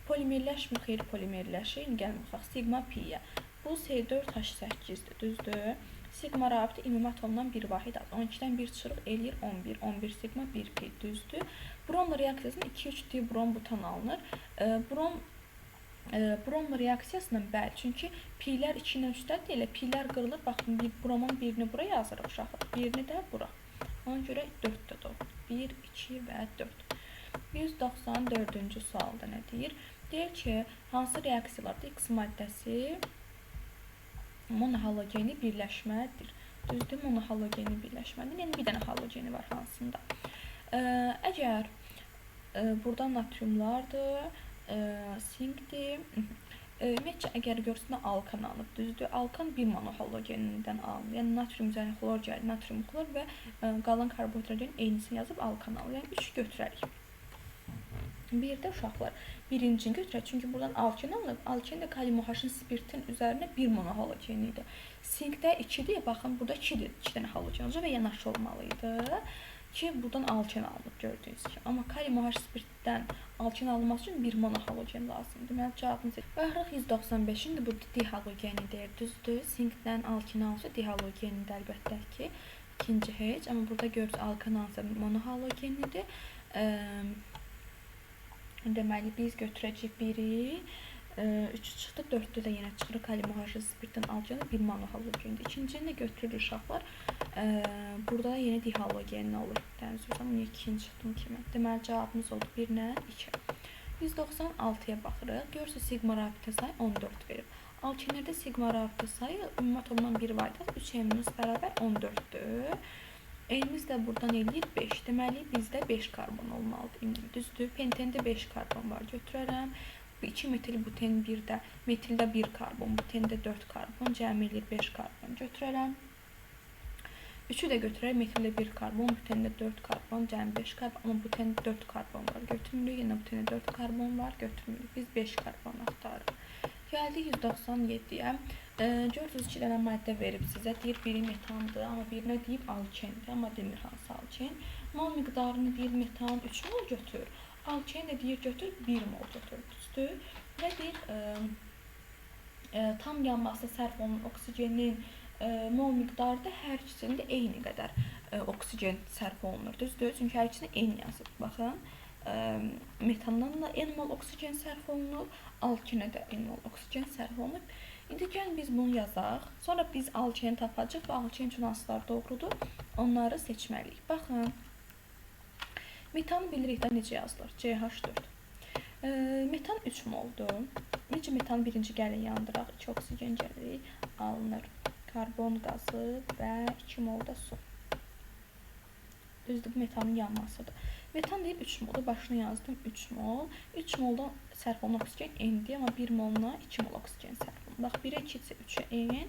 Polimerləşmir, xeyr, polimerləşir. İndi gəlin baxaq sigma pi-yə. Bu C4H8-dir, düzdür. Sigma rabitə ümumi atomdan bir vahid az. 12-dən 1 çıxırıq, eləyir 11. 11 sigma 1 pi, düzdür. Bromla reaksiyasında 2-3 dibrom butan alınır. Bromla reaksiyasından bəli, çünki pilər 2 ilə 3-dədir, elə pilər qırılır. Baxın, bir bromun birini bura yazırıq uşaqlar, birini də bura. Ona görə 4 də doğru. 1, 2 və 4. 194-cü sualda nə deyir? Deyir ki, hansı reaksiyalarda X maddəsi monohalogeni birləşmədir? Düzdür, monohalogeni birləşmədir. Yəni, bir dənə halogeni var hansında. Əgər burada natriumlardır, sinkdir. Ümumiyyətcə, əgər görsünə alkan alınıb, düzdür, alkan bir monohalogenindən alınır. Yəni, natrium üzərinə xlor gəlir, natrium xlor və qalan karbohidrogenin eynisini yazıb alkan alır. Yəni, 3 götürərik. Bir də uşaqlar birincini götürək. Çünki buradan alken alınıb. Alken də kalium OH-ın spirtin üzərinə bir monohalogen idi. Sinkdə 2-dir. Baxın, burada 2-dir. 2 dənə halogen olacaq və yanaşı olmalı idi ki, buradan alken alınıb gördüyünüz kimi. Amma kalium OH spirtdən alken alınması üçün bir monohalogen lazımdır. Deməli, cavabımız baxırıq 195. İndi burada dihalogeni deyir. Düzdür. Sinkdən alken alınsa dihalogenidir əlbəttə ki. İkinci heç. Amma burada görürsünüz alkan alınsa monohalogenidir. Deməli, biz götürəcəyik biri, 3 çıxdı, 4-də də yenə çıxır. Kalium OH spirtdən alkeni bir monohalogendir. İkincini də götürür uşaqlar. Burada da yenə dihalogenli olur. Dəniz niyə ikinci çıxdım kimi. Deməli, cavabımız oldu 1 ilə 2. 196-ya baxırıq. Görürsünüz, siqma rabitə sayı 14 verib. Alkenlərdə siqma rabitə sayı ümumi atomdan 1 vayda 3 N bərabər 14-dür. N'imiz də buradan eləyir 5. Deməli, bizdə 5 karbon olmalıdır. Düzdür? Pentende 5 karbon var. Götürərəm. 2 metil buten 1-də, metildə 1 karbon, butende 4 karbon, cəmi eləyir 5 karbon. Götürərəm. 3-ü də götürərəm. Metildə 1 karbon, butende 4 karbon, cəmi 5 karbon. Amma butende 4 karbon var. Götürmürük. Yenə butende 4 karbon var. Götürmürük. Biz 5 karbon axtarırıq. Gəldik 197-yə. Görürsünüz, 2 dənə maddə verib sizə. Deyir, biri metandır, amma birinə deyib alkendir, amma demir hansı alken. Mol miqdarını deyir, metan 3 mol götür. Alken də deyir, götür, 1 mol götür. Düzdür? Və deyir, tam yanmasına sərf olunan oksigenin mol miqdarı da hər ikisində eyni qədər oksigen sərf olunur. Düzdür? Çünki hər ikisində eyni yazıb. Baxın. Metandan da N mol oksigen sərf olunur, alkenə də N mol oksigen sərf olunur. İndi gəlin biz bunu yazaq. Sonra biz alkeni tapacaq və alken üçün hansılar doğrudur, onları seçməliyik. Baxın, metanı bilirik də necə yazılır? CH4. Metan 3 moldur. Necə metanı birinci gəlin yandıraq, 2 oksigen gəlirik, alınır karbon qazı və 2 mol da su. Düzdür, bu metanın yanmasıdır. Metan deyib 3 moldur. Başına yazdım 3 mol. 3 moldan sərf olunan oksigen N-dir, amma 1 moluna 2 mol oksigen sərf olunur. Bax, 1-ə 2 isə 3-ə N.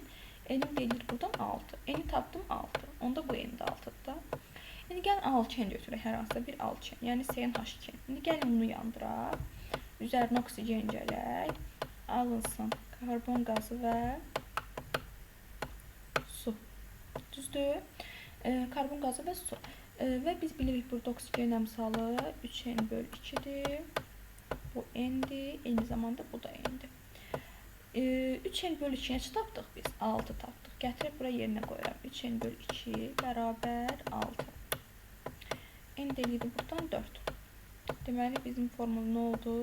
N-im gelir buradan 6. N-i tapdım 6. Onda bu N də 6-dır da. İndi gəlin alken götürək, hər hansısa bir alken. Yəni CnH2. İndi gəlin bunu yandıraq. Üzərinə oksigen gələk. Alınsın karbon qazı və su. Düzdür? Karbon qazı və su. Və biz bilirik burada oksigen əmsalı 3N bölü 2-dir. Bu N-dir. Eyni zamanda bu da N-dir. 3N bölü 2-yə neçə tapdıq biz? 6 tapdıq. Gətirib bura yerinə qoyuram. 3N bölü 2 bərabər 6. N də eləyir buradan 4. Deməli, bizim formul nə oldu?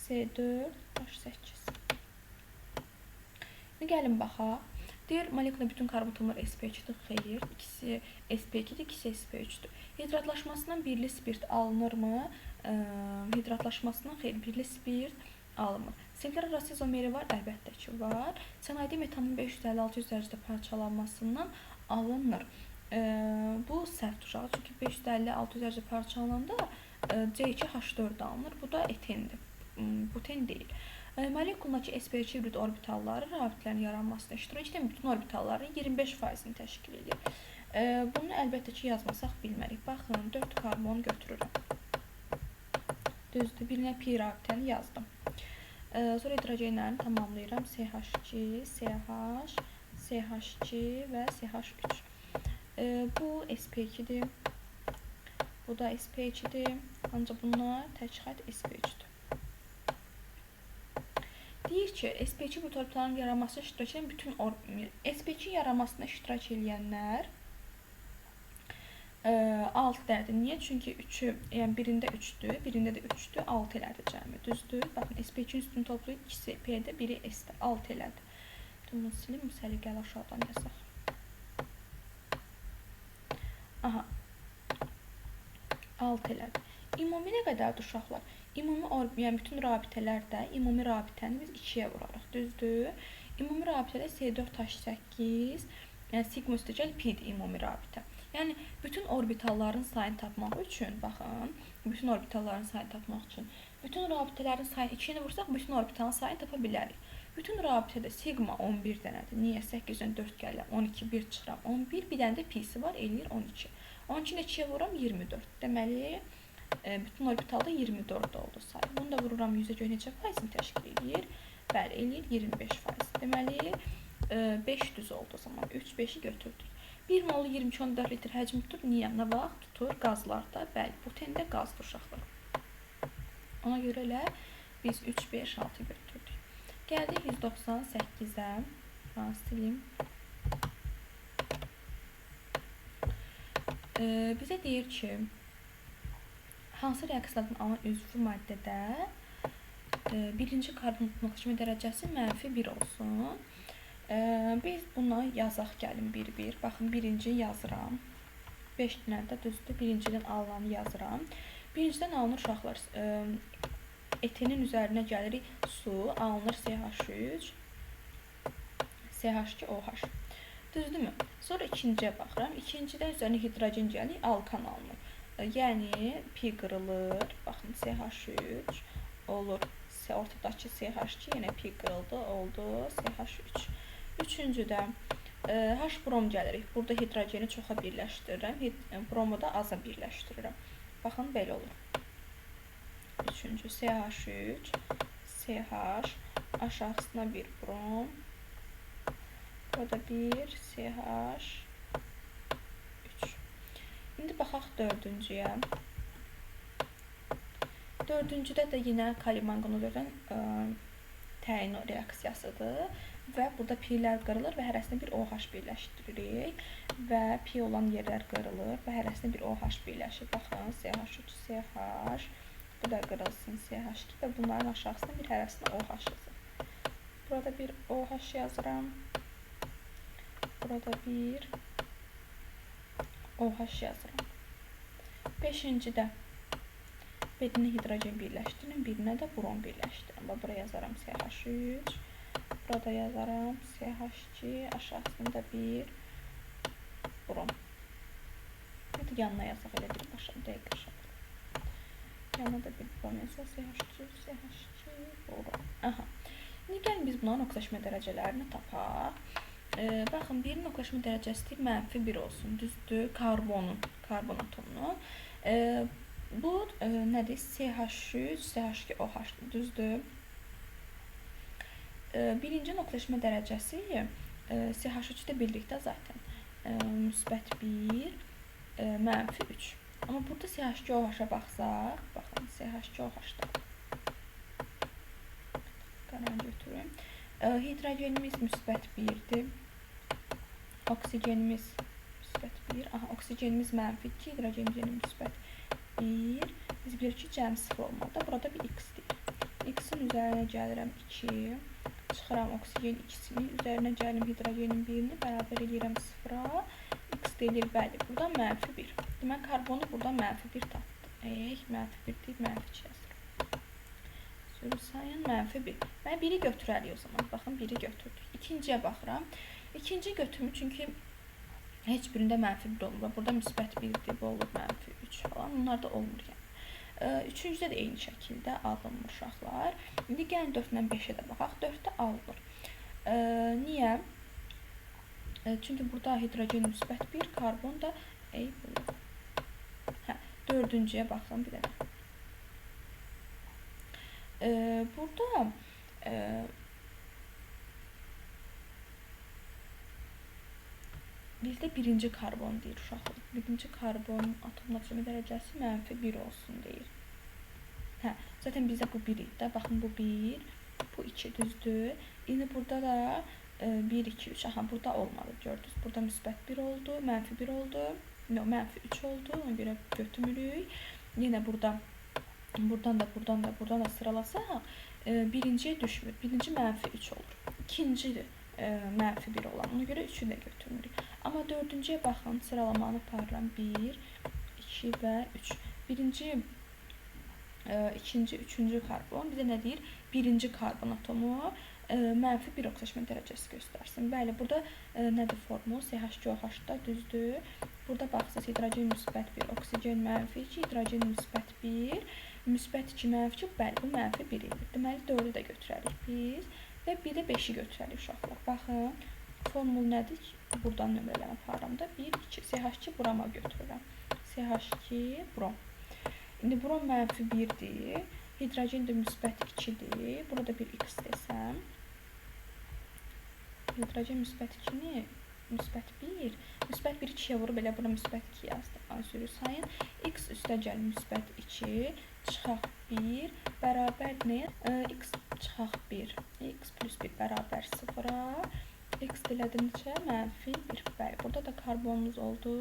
C4H8. İndi gəlin baxaq. Deyir, molekulda bütün karbon atomları sp2-dir. Xeyr, ikisi sp2-dir, ikisi sp3-dür. Hidratlaşmasından birli spirt alınırmı? Hidratlaşmasından xeyr, birli spirt alınmır. Sinflər arası izomeri var? Əlbəttə ki, var. Sənayedə metanın 550-600 dərəcədə parçalanmasından alınır. Bu səhv uşağı, çünki 550-600 dərəcə parçalananda C2H4 alınır. Bu da etendir, buten deyil. Molekuldakı sp2 hibrid orbitalları rabitələrin yaranmasına iştirak edən bütün orbitalların 25%-ni təşkil edir. Bunu əlbəttə ki, yazmasaq bilmərik. Baxın, 4 karbon götürürəm. Düzdür, birinə pi rabitəni yazdım. Sonra hidrogenlərini tamamlayıram. CH2, CH, CH2 və CH3. Bu sp2-dir. Bu da sp2-dir. Ancaq bunlar tək xətt sp3-dür. Deyir ki, sp2 hibrid orbitalının yaranmasına iştirak edən bütün sp2 yaranmasına iştirak edənlər 6 dənədir. Niyə? Çünki 3-ü, yəni birində 3-dür, birində də 3-dür, 6 elədi cəmi. Düzdür? Baxın, sp2-nin üstünü toplayıb, ikisi P-də, biri S-də, 6 elədi. Bunu silim, səliqəli aşağıdan yazaq. Aha. 6 elədi. Ümumi nə qədərdir uşaqlar? Ümumi, yəni bütün rabitələrdə ümumi rabitəni biz 2-yə vurarıq. Düzdür? Ümumi rabitədə C4H8, yəni sigma üstəgəl pi-dir ümumi rabitə. Yəni bütün orbitalların sayını tapmaq üçün, baxın, bütün orbitalların sayını tapmaq üçün bütün rabitələrin sayını 2-yə vursaq, bütün orbitalın sayını tapa bilərik. Bütün rabitədə sigma 11 dənədir. Niyə? 8-dən 4 gəlir, 12, 1 çıxıram, 11, bir dənə də pi-si var, eləyir 12. 12-ni 2-yə vururam, 24. Deməli, Bütün orbitalda 24 oldu sayı. Bunu da vururam 100-ə görə neçə faizini təşkil eləyir? Bəli, eləyir 25%. Deməli, 5 düz oldu o zaman. 3, 5-i götürdük. 1 molu 22,4 litr həcm tutur. Niyə? Nə vaxt tutur? Qazlarda. Bəli, butende qazdır uşaqlar. Ona görə elə biz 3, 5, 6 götürdük. Gəldik 198-ə. Silim. Bizə deyir ki, hansı reaksiyalardan alınan üzvü maddədə birinci karbon oksidaşma dərəcəsi -1 olsun. Biz buna yazaq gəlin bir-bir. Baxın, birinci yazıram. 5 dənə də düzdür. Birincidən alınanı yazıram. Birincidən alınır uşaqlar. Etenin üzərinə gəlirik su, alınır CH3, CH2OH. Düzdürmü? Sonra ikinciyə baxıram. İkincidən üzərinə hidrogen gəlir, alkan alınır. Yəni, pi qırılır. Baxın, CH3 olur. Ortadakı CH2 yenə pi qırıldı, oldu CH3. Üçüncüdə H brom gəlirik. Burada hidrogeni çoxa birləşdirirəm. Bromu da aza birləşdirirəm. Baxın, belə olur. Üçüncü CH3, CH, aşağısına bir brom. Burada bir CH3. İndi baxaq dördüncüyə. Dördüncüdə də yenə kali manqanat təyin reaksiyasıdır. Və burada pilər qırılır və hərəsini bir OH birləşdiririk. Və pi olan yerlər qırılır və hərəsini bir OH birləşir. Baxın, CH3, CH, bu da qırılsın CH2 və bunların aşağısına bir hərəsini OH yazır. Burada bir OH yazıram. Burada bir OH yazıram. Beşincidə birini hidrogen birləşdirin, birinə də brom birləşdirin. Bax, buraya yazaram CH3. Burada yazaram CH2, aşağısında bir brom. Bir yanına yazaq elə bir başa, dəqiq aşağı. Yanına da bir brom yazaq, CH3, CH2, brom. Aha. İndi gəlin biz bunların oksidaşma dərəcələrini tapaq. Baxın, birinin oksidaşma dərəcəsi -1 olsun, düzdür, karbonun, karbon atomunun. Bu nədir? CH3, CH2OH-dur, düzdür. Birinci oksidaşma dərəcəsi CH3-də birlikdə zaten +1, -3. Amma burada CH2OH-a baxsaq, baxın, CH2OH-da. Qaran götürüm. Hidrogenimiz +1-dir. Oksigenimiz +1. Aha, oksigenimiz -2, hidrogenimiz yenə +1. Biz bilirik ki, cəm 0 olmalıdır. Burada bir X deyir. X-in üzərinə gəlirəm 2. Çıxıram oksigen 2-sini, üzərinə gəlim hidrogenin 1-ini, bərabər eləyirəm 0-a. X deyilir, bəli, buradan -1. Deməli, karbonu buradan -1 tapdım. -1 deyib -2 yazıram. Sürü sayın -1. Mən 1-i götürərik o zaman. Baxın, 1-i götürdük. İkinciyə baxıram. İkinci götürmür, çünki heç birində -1 olmur. Burada +1-dir, bu olur -3 falan. Bunlar da olmur yəni. Üçüncüdə də eyni şəkildə alınmır uşaqlar. İndi gəlin 4 ilə 5-ə də baxaq. 4-də alınır. Niyə? Çünki burada hidrogen +1, karbon da hə, dördüncüyə baxın bir dənə. Burada bizdə birinci karbon deyir uşaqlar. Birinci karbon atomun oksidaşma dərəcəsi -1 olsun deyir. Hə, zaten bizdə bu 1 idi də. Baxın, bu 1, bu 2 düzdür. İndi burada da 1, 2, 3. Aha, burada olmadı. Gördünüz. Burada +1 oldu, -1 oldu, no, -3 oldu. Ona görə götürmürük. Yenə burada, buradan da, buradan da, buradan da sıralasaq, birinciyə düşmür. Birinci -3 olur. İkincidir -1 olan. Ona görə 3-ü də götürmürük. Amma dördüncüyə baxın, sıralamanı aparıram. 1, 2 və 3. Birinci, ikinci, üçüncü karbon bizə nə deyir? Birinci karbon atomu -1 oksidaşma dərəcəsi göstərsin. Bəli, burada nədir formul? CH2OH-da düzdür. Burada baxsaz, hidrogen +1, oksigen -2, hidrogen +1, +2, -2, bəli, bu -1 edir. Deməli, 4-ü də götürərik biz və bir də 5-i götürərik uşaqlar. Baxın, formul nədir? Buradan nömrələmə aparıram da. 1, 2, CH2 broma götürürəm. CH2 brom. İndi brom mənfi 1-dir. Hidrogen də müsbət 2-dir. Burada bir x desəm. Hidrogen müsbət 2-ni müsbət 1. Müsbət 1 2-yə vurub elə bura müsbət 2 yazdım. Üzrü sayın. X üstəgəl müsbət 2 çıxaq 1 bərabər nəyə? X çıxaq 1. X plus 1 bərabər 0-a. X elədi neçə? Mənfi 1. Bəli, burada da karbonumuz oldu.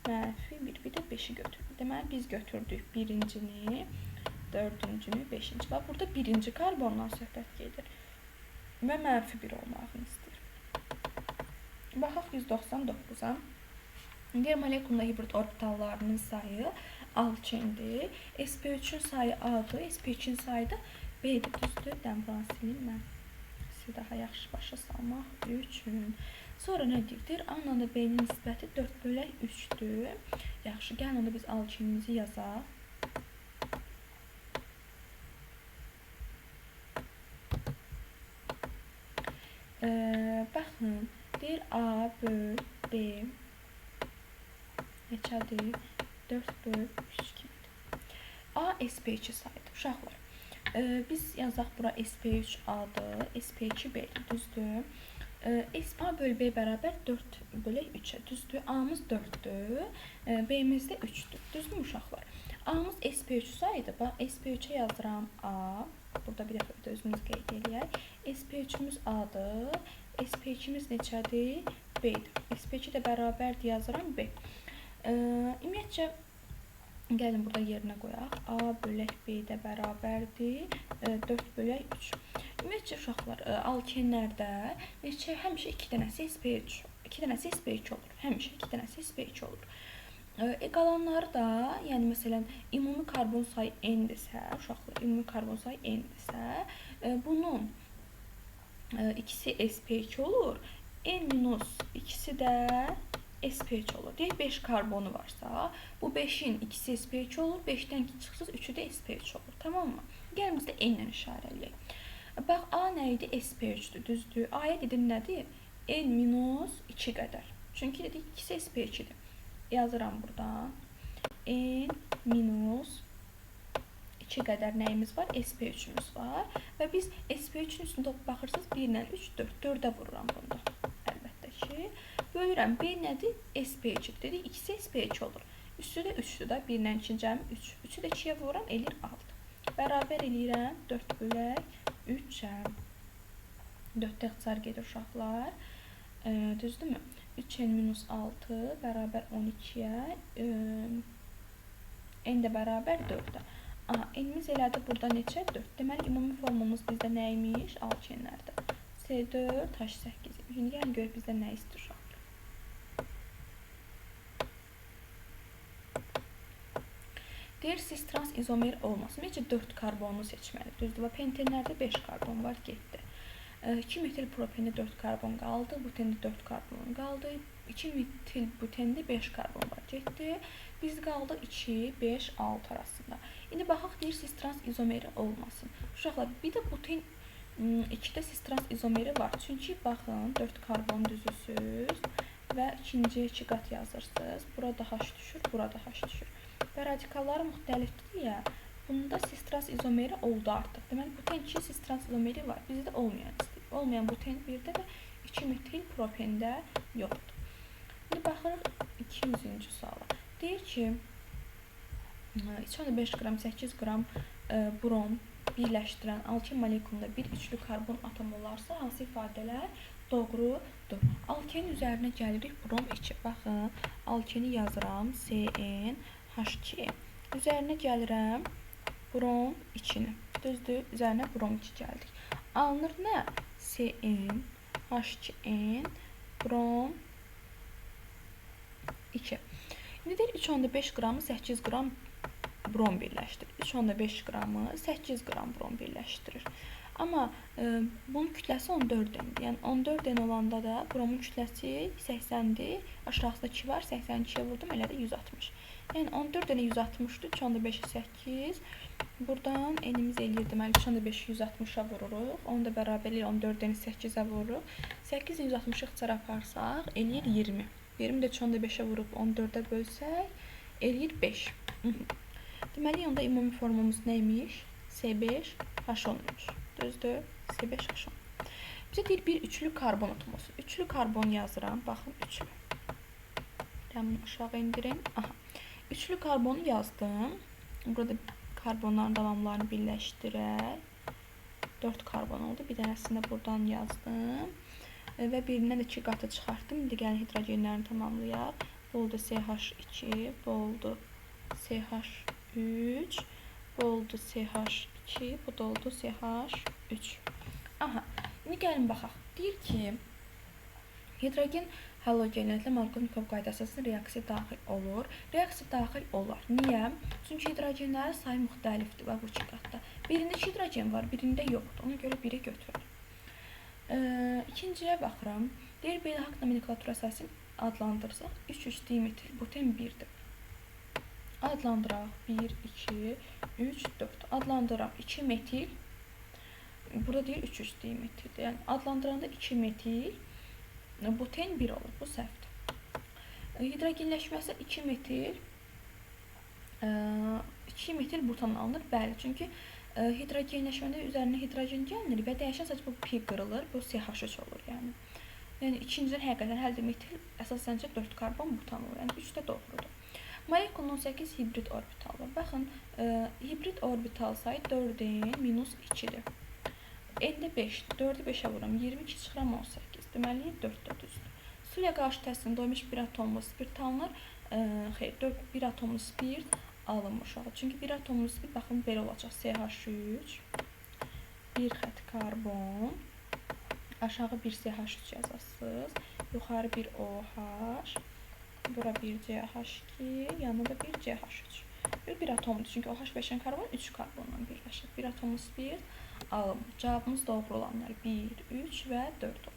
Mənfi 1. Bir də 5-i götürdük. Deməli, biz götürdük birincini, dördüncünü, beşinci. Bax, burada birinci karbondan söhbət gedir. Və mənfi 1 olmağını istəyir. Baxaq 199-a. Deyir, molekulunda hibrid orbitallarının sayı alkendir. sp3-ün sayı A-dır, sp2-nin sayı da B-dir. Düzdür? Dən buranı silim mən. Sizi daha yaxşı başa salmaq üçün. Sonra nə deyir? Deyir, A-la da B-nin nisbəti 4/3-dür. Yaxşı, gəlin onda biz alkenimizi yazaq. Baxın, deyir A böl B neçədir? 4/3 kimidir. A sp2 sayıdır. Uşaqlar, biz yazaq bura sp3 A-dır, sp2 B-dir, düzdür? A böl B bərabər 4/3-ə, düzdür? A-mız 4-dür, B-miz də 3-dür, düzdürmü uşaqlar? A-mız sp3 sayıdır. Bax, sp3-ə yazıram A. Burada bir dəfə də özümüz qeyd eləyək. sp3-ümüz A-dır, sp2-miz neçədir? B-dir. sp2 də bərabərdir, yazıram B. Ümumiyyətcə, gəlin burada yerinə qoyaq. A bölək B də bərabərdir 4/3. Ümumiyyətcə, uşaqlar, alkenlərdə neçə, həmişə 2 dənəsi sp3, 2 dənəsi sp2 olur. Həmişə 2 dənəsi sp2 olur. Qalanları da, yəni məsələn, ümumi karbon sayı n-dirsə, uşaqlar, ümumi karbon sayı n-dirsə, bunun ikisi sp2 olur, n minus ikisi də sp3 olur. Deyək, 5 karbonu varsa, bu 5-in ikisi sp2 olur, 5-dən 2 çıxsız, 3-ü də sp3 olur. Tamam mı? Gəlin biz də n ilə işarə eləyək. Bax, A nə idi? sp3-dür, düzdür. A-ya dedim nədir? N minus 2 qədər. Çünki dedik, ikisi sp2-dir. Yazıram buradan. N minus 2 qədər nəyimiz var? sp3-ümüz var. Və biz sp3-ün üstündə baxırsınız, 1 ilə 3, 4. 4-ə vururam bunda. Əlbəttə ki. Bölürəm. B nədir? sp2. Dedik, ikisi sp2 olur. Üstü də 3-dür da. 1 ilə 2-ni cəmi 3. 3-ü də 2-yə vururam, eləyir 6. Bərabər eləyirəm 4/3-ə. 4-də ixtisar gedir uşaqlar. Düzdürmü? 3n minus 6 bərabər 12-yə. N də bərabər 4-ə. Aha, n-imiz elədi burada neçə? 4. Deməli, ümumi formumuz bizdə nə imiş? Alkenlərdə. C4H8 imiş. İndi gəlin görək bizdə nə istəyir uşaqlar. Deyir, siz trans izomer olmasın. Necə 4 karbonlu seçməli? Düzdür? Və pentenlərdə 5 karbon var, getdi. 2 metil propende 4 karbon qaldı, butende 4 karbon qaldı. 2 metil butende 5 karbon var, getdi. Biz qaldıq 2, 5, 6 arasında. İndi baxaq, deyir, siz trans izomeri olmasın. Uşaqlar, bir də buten 2-də siz trans izomeri var. Çünki baxın, 4 karbon düzüsüz və ikinciyə 2 qat yazırsınız. Burada H düşür, burada H düşür. Və radikalları müxtəlifdir deyə bunda cis trans izomeri oldu artıq. Deməli, buten 2 cis trans izomeri var. Bizdə olmayan istəyir. Olmayan buten 1-də və 2 metil propende yoxdur. İndi baxırıq 200-cü suala. Deyir ki, 3,5 qram, 8 qram brom birləşdirən alken molekulunda bir üçlü karbon atomu olarsa, hansı ifadələr doğrudur? Alkenin üzərinə gəlirik brom 2. Baxın, alkeni yazıram CnH2. Üzərinə gəlirəm brom 2-ni. Düzdür, üzərinə brom 2 gəldik. Alınır nə? CnH2n brom 2. İndi deyir 3,5 qramı 8 qram brom birləşdirir. 3,5 qramı 8 qram brom birləşdirir. Amma bunun kütləsi 14 N-dir. Yəni 14 N olanda da bromun kütləsi 80-dir. Aşağısında 2 var, 82-yə vurdum, elə də 160. Yəni 14 N 160-dır, 3,5-i 8. Buradan N-imiz eləyir, deməli 3,5-i 160-a vururuq. Onu da bərabər eləyir 14 N-i 8-ə vururuq. 8-i 160-ı ixtisar aparsaq, eləyir 20. 20 də 3,5-ə vurub 14-ə bölsək, eləyir 5. Deməli, onda ümumi formumuz nə imiş? C5H10 imiş. Düzdür? C5H10. Bizə deyir bir üçlü karbon atomu olsun. Üçlü karbon yazıram. Baxın, üçlü. Bunu aşağı indirim. Aha. Üçlü karbonu yazdım. Burada karbonların davamlarını birləşdirək. 4 karbon oldu. Bir dənəsini də buradan yazdım. Və birindən də 2 qatı çıxartdım. İndi gəlin hidrogenlərini tamamlayaq. Bu oldu CH2, bu oldu CH3, bu oldu CH2, bu da oldu CH3. Aha. İndi gəlin baxaq. Deyir ki, hidrogen halogenlərlə Markovnikov qaydası əsasında reaksiya daxil olur. Reaksiya daxil olar. Niyə? Çünki hidrogenlərin sayı müxtəlifdir. Bax, bu iki qatda. Birində 2 hidrogen var, birində yoxdur. Ona görə biri götürür. İkinciyə baxıram. Deyir, beynəlxalq nomenklatura əsasını adlandırsaq, 3,3 dimetil buten 1-dir. Adlandıraq. 1, 2, 3, 4. Adlandıram. 2 metil. Burada deyir 3,3 dimetildir. Yəni, adlandıranda 2 metil buten 1 olur. Bu səhvdir. Hidrogenləşməsi 2 metil 2 metil butan alınır. Bəli, çünki hidrogenləşmədə üzərinə hidrogen gəlinir və dəyişən sadəcə bu pi qırılır. Bu CH3 olur yəni. Yəni ikincidən həqiqətən hələ də metil əsasən 4 karbon butan olur. Yəni 3 də doğrudur. Molekulun 18 hibrid orbital var. Baxın, hibrid orbital sayı 4-ün minus 2-dir. N-də 5, 4-ü 5-ə vururam, 22 çıxıram 18. Deməli, 4 də düzdür. Su ilə qarşı təsirində doymuş bir atomlu spirt alınır. Xeyr, 4, 1 atomlu spirt alınmış olacaq. Çünki bir atomlu spirt, baxın, belə olacaq. CH3, bir xətt karbon, aşağı bir CH3 yazasınız, yuxarı bir OH, bura bir CH2, yanında da bir CH3. Bir atomdur. Çünki OH birləşən karbon 3 karbonla birləşir. Bir atomlu spirt alınmır. Cavabımız doğru olanlar 1, 3 və 4 olur.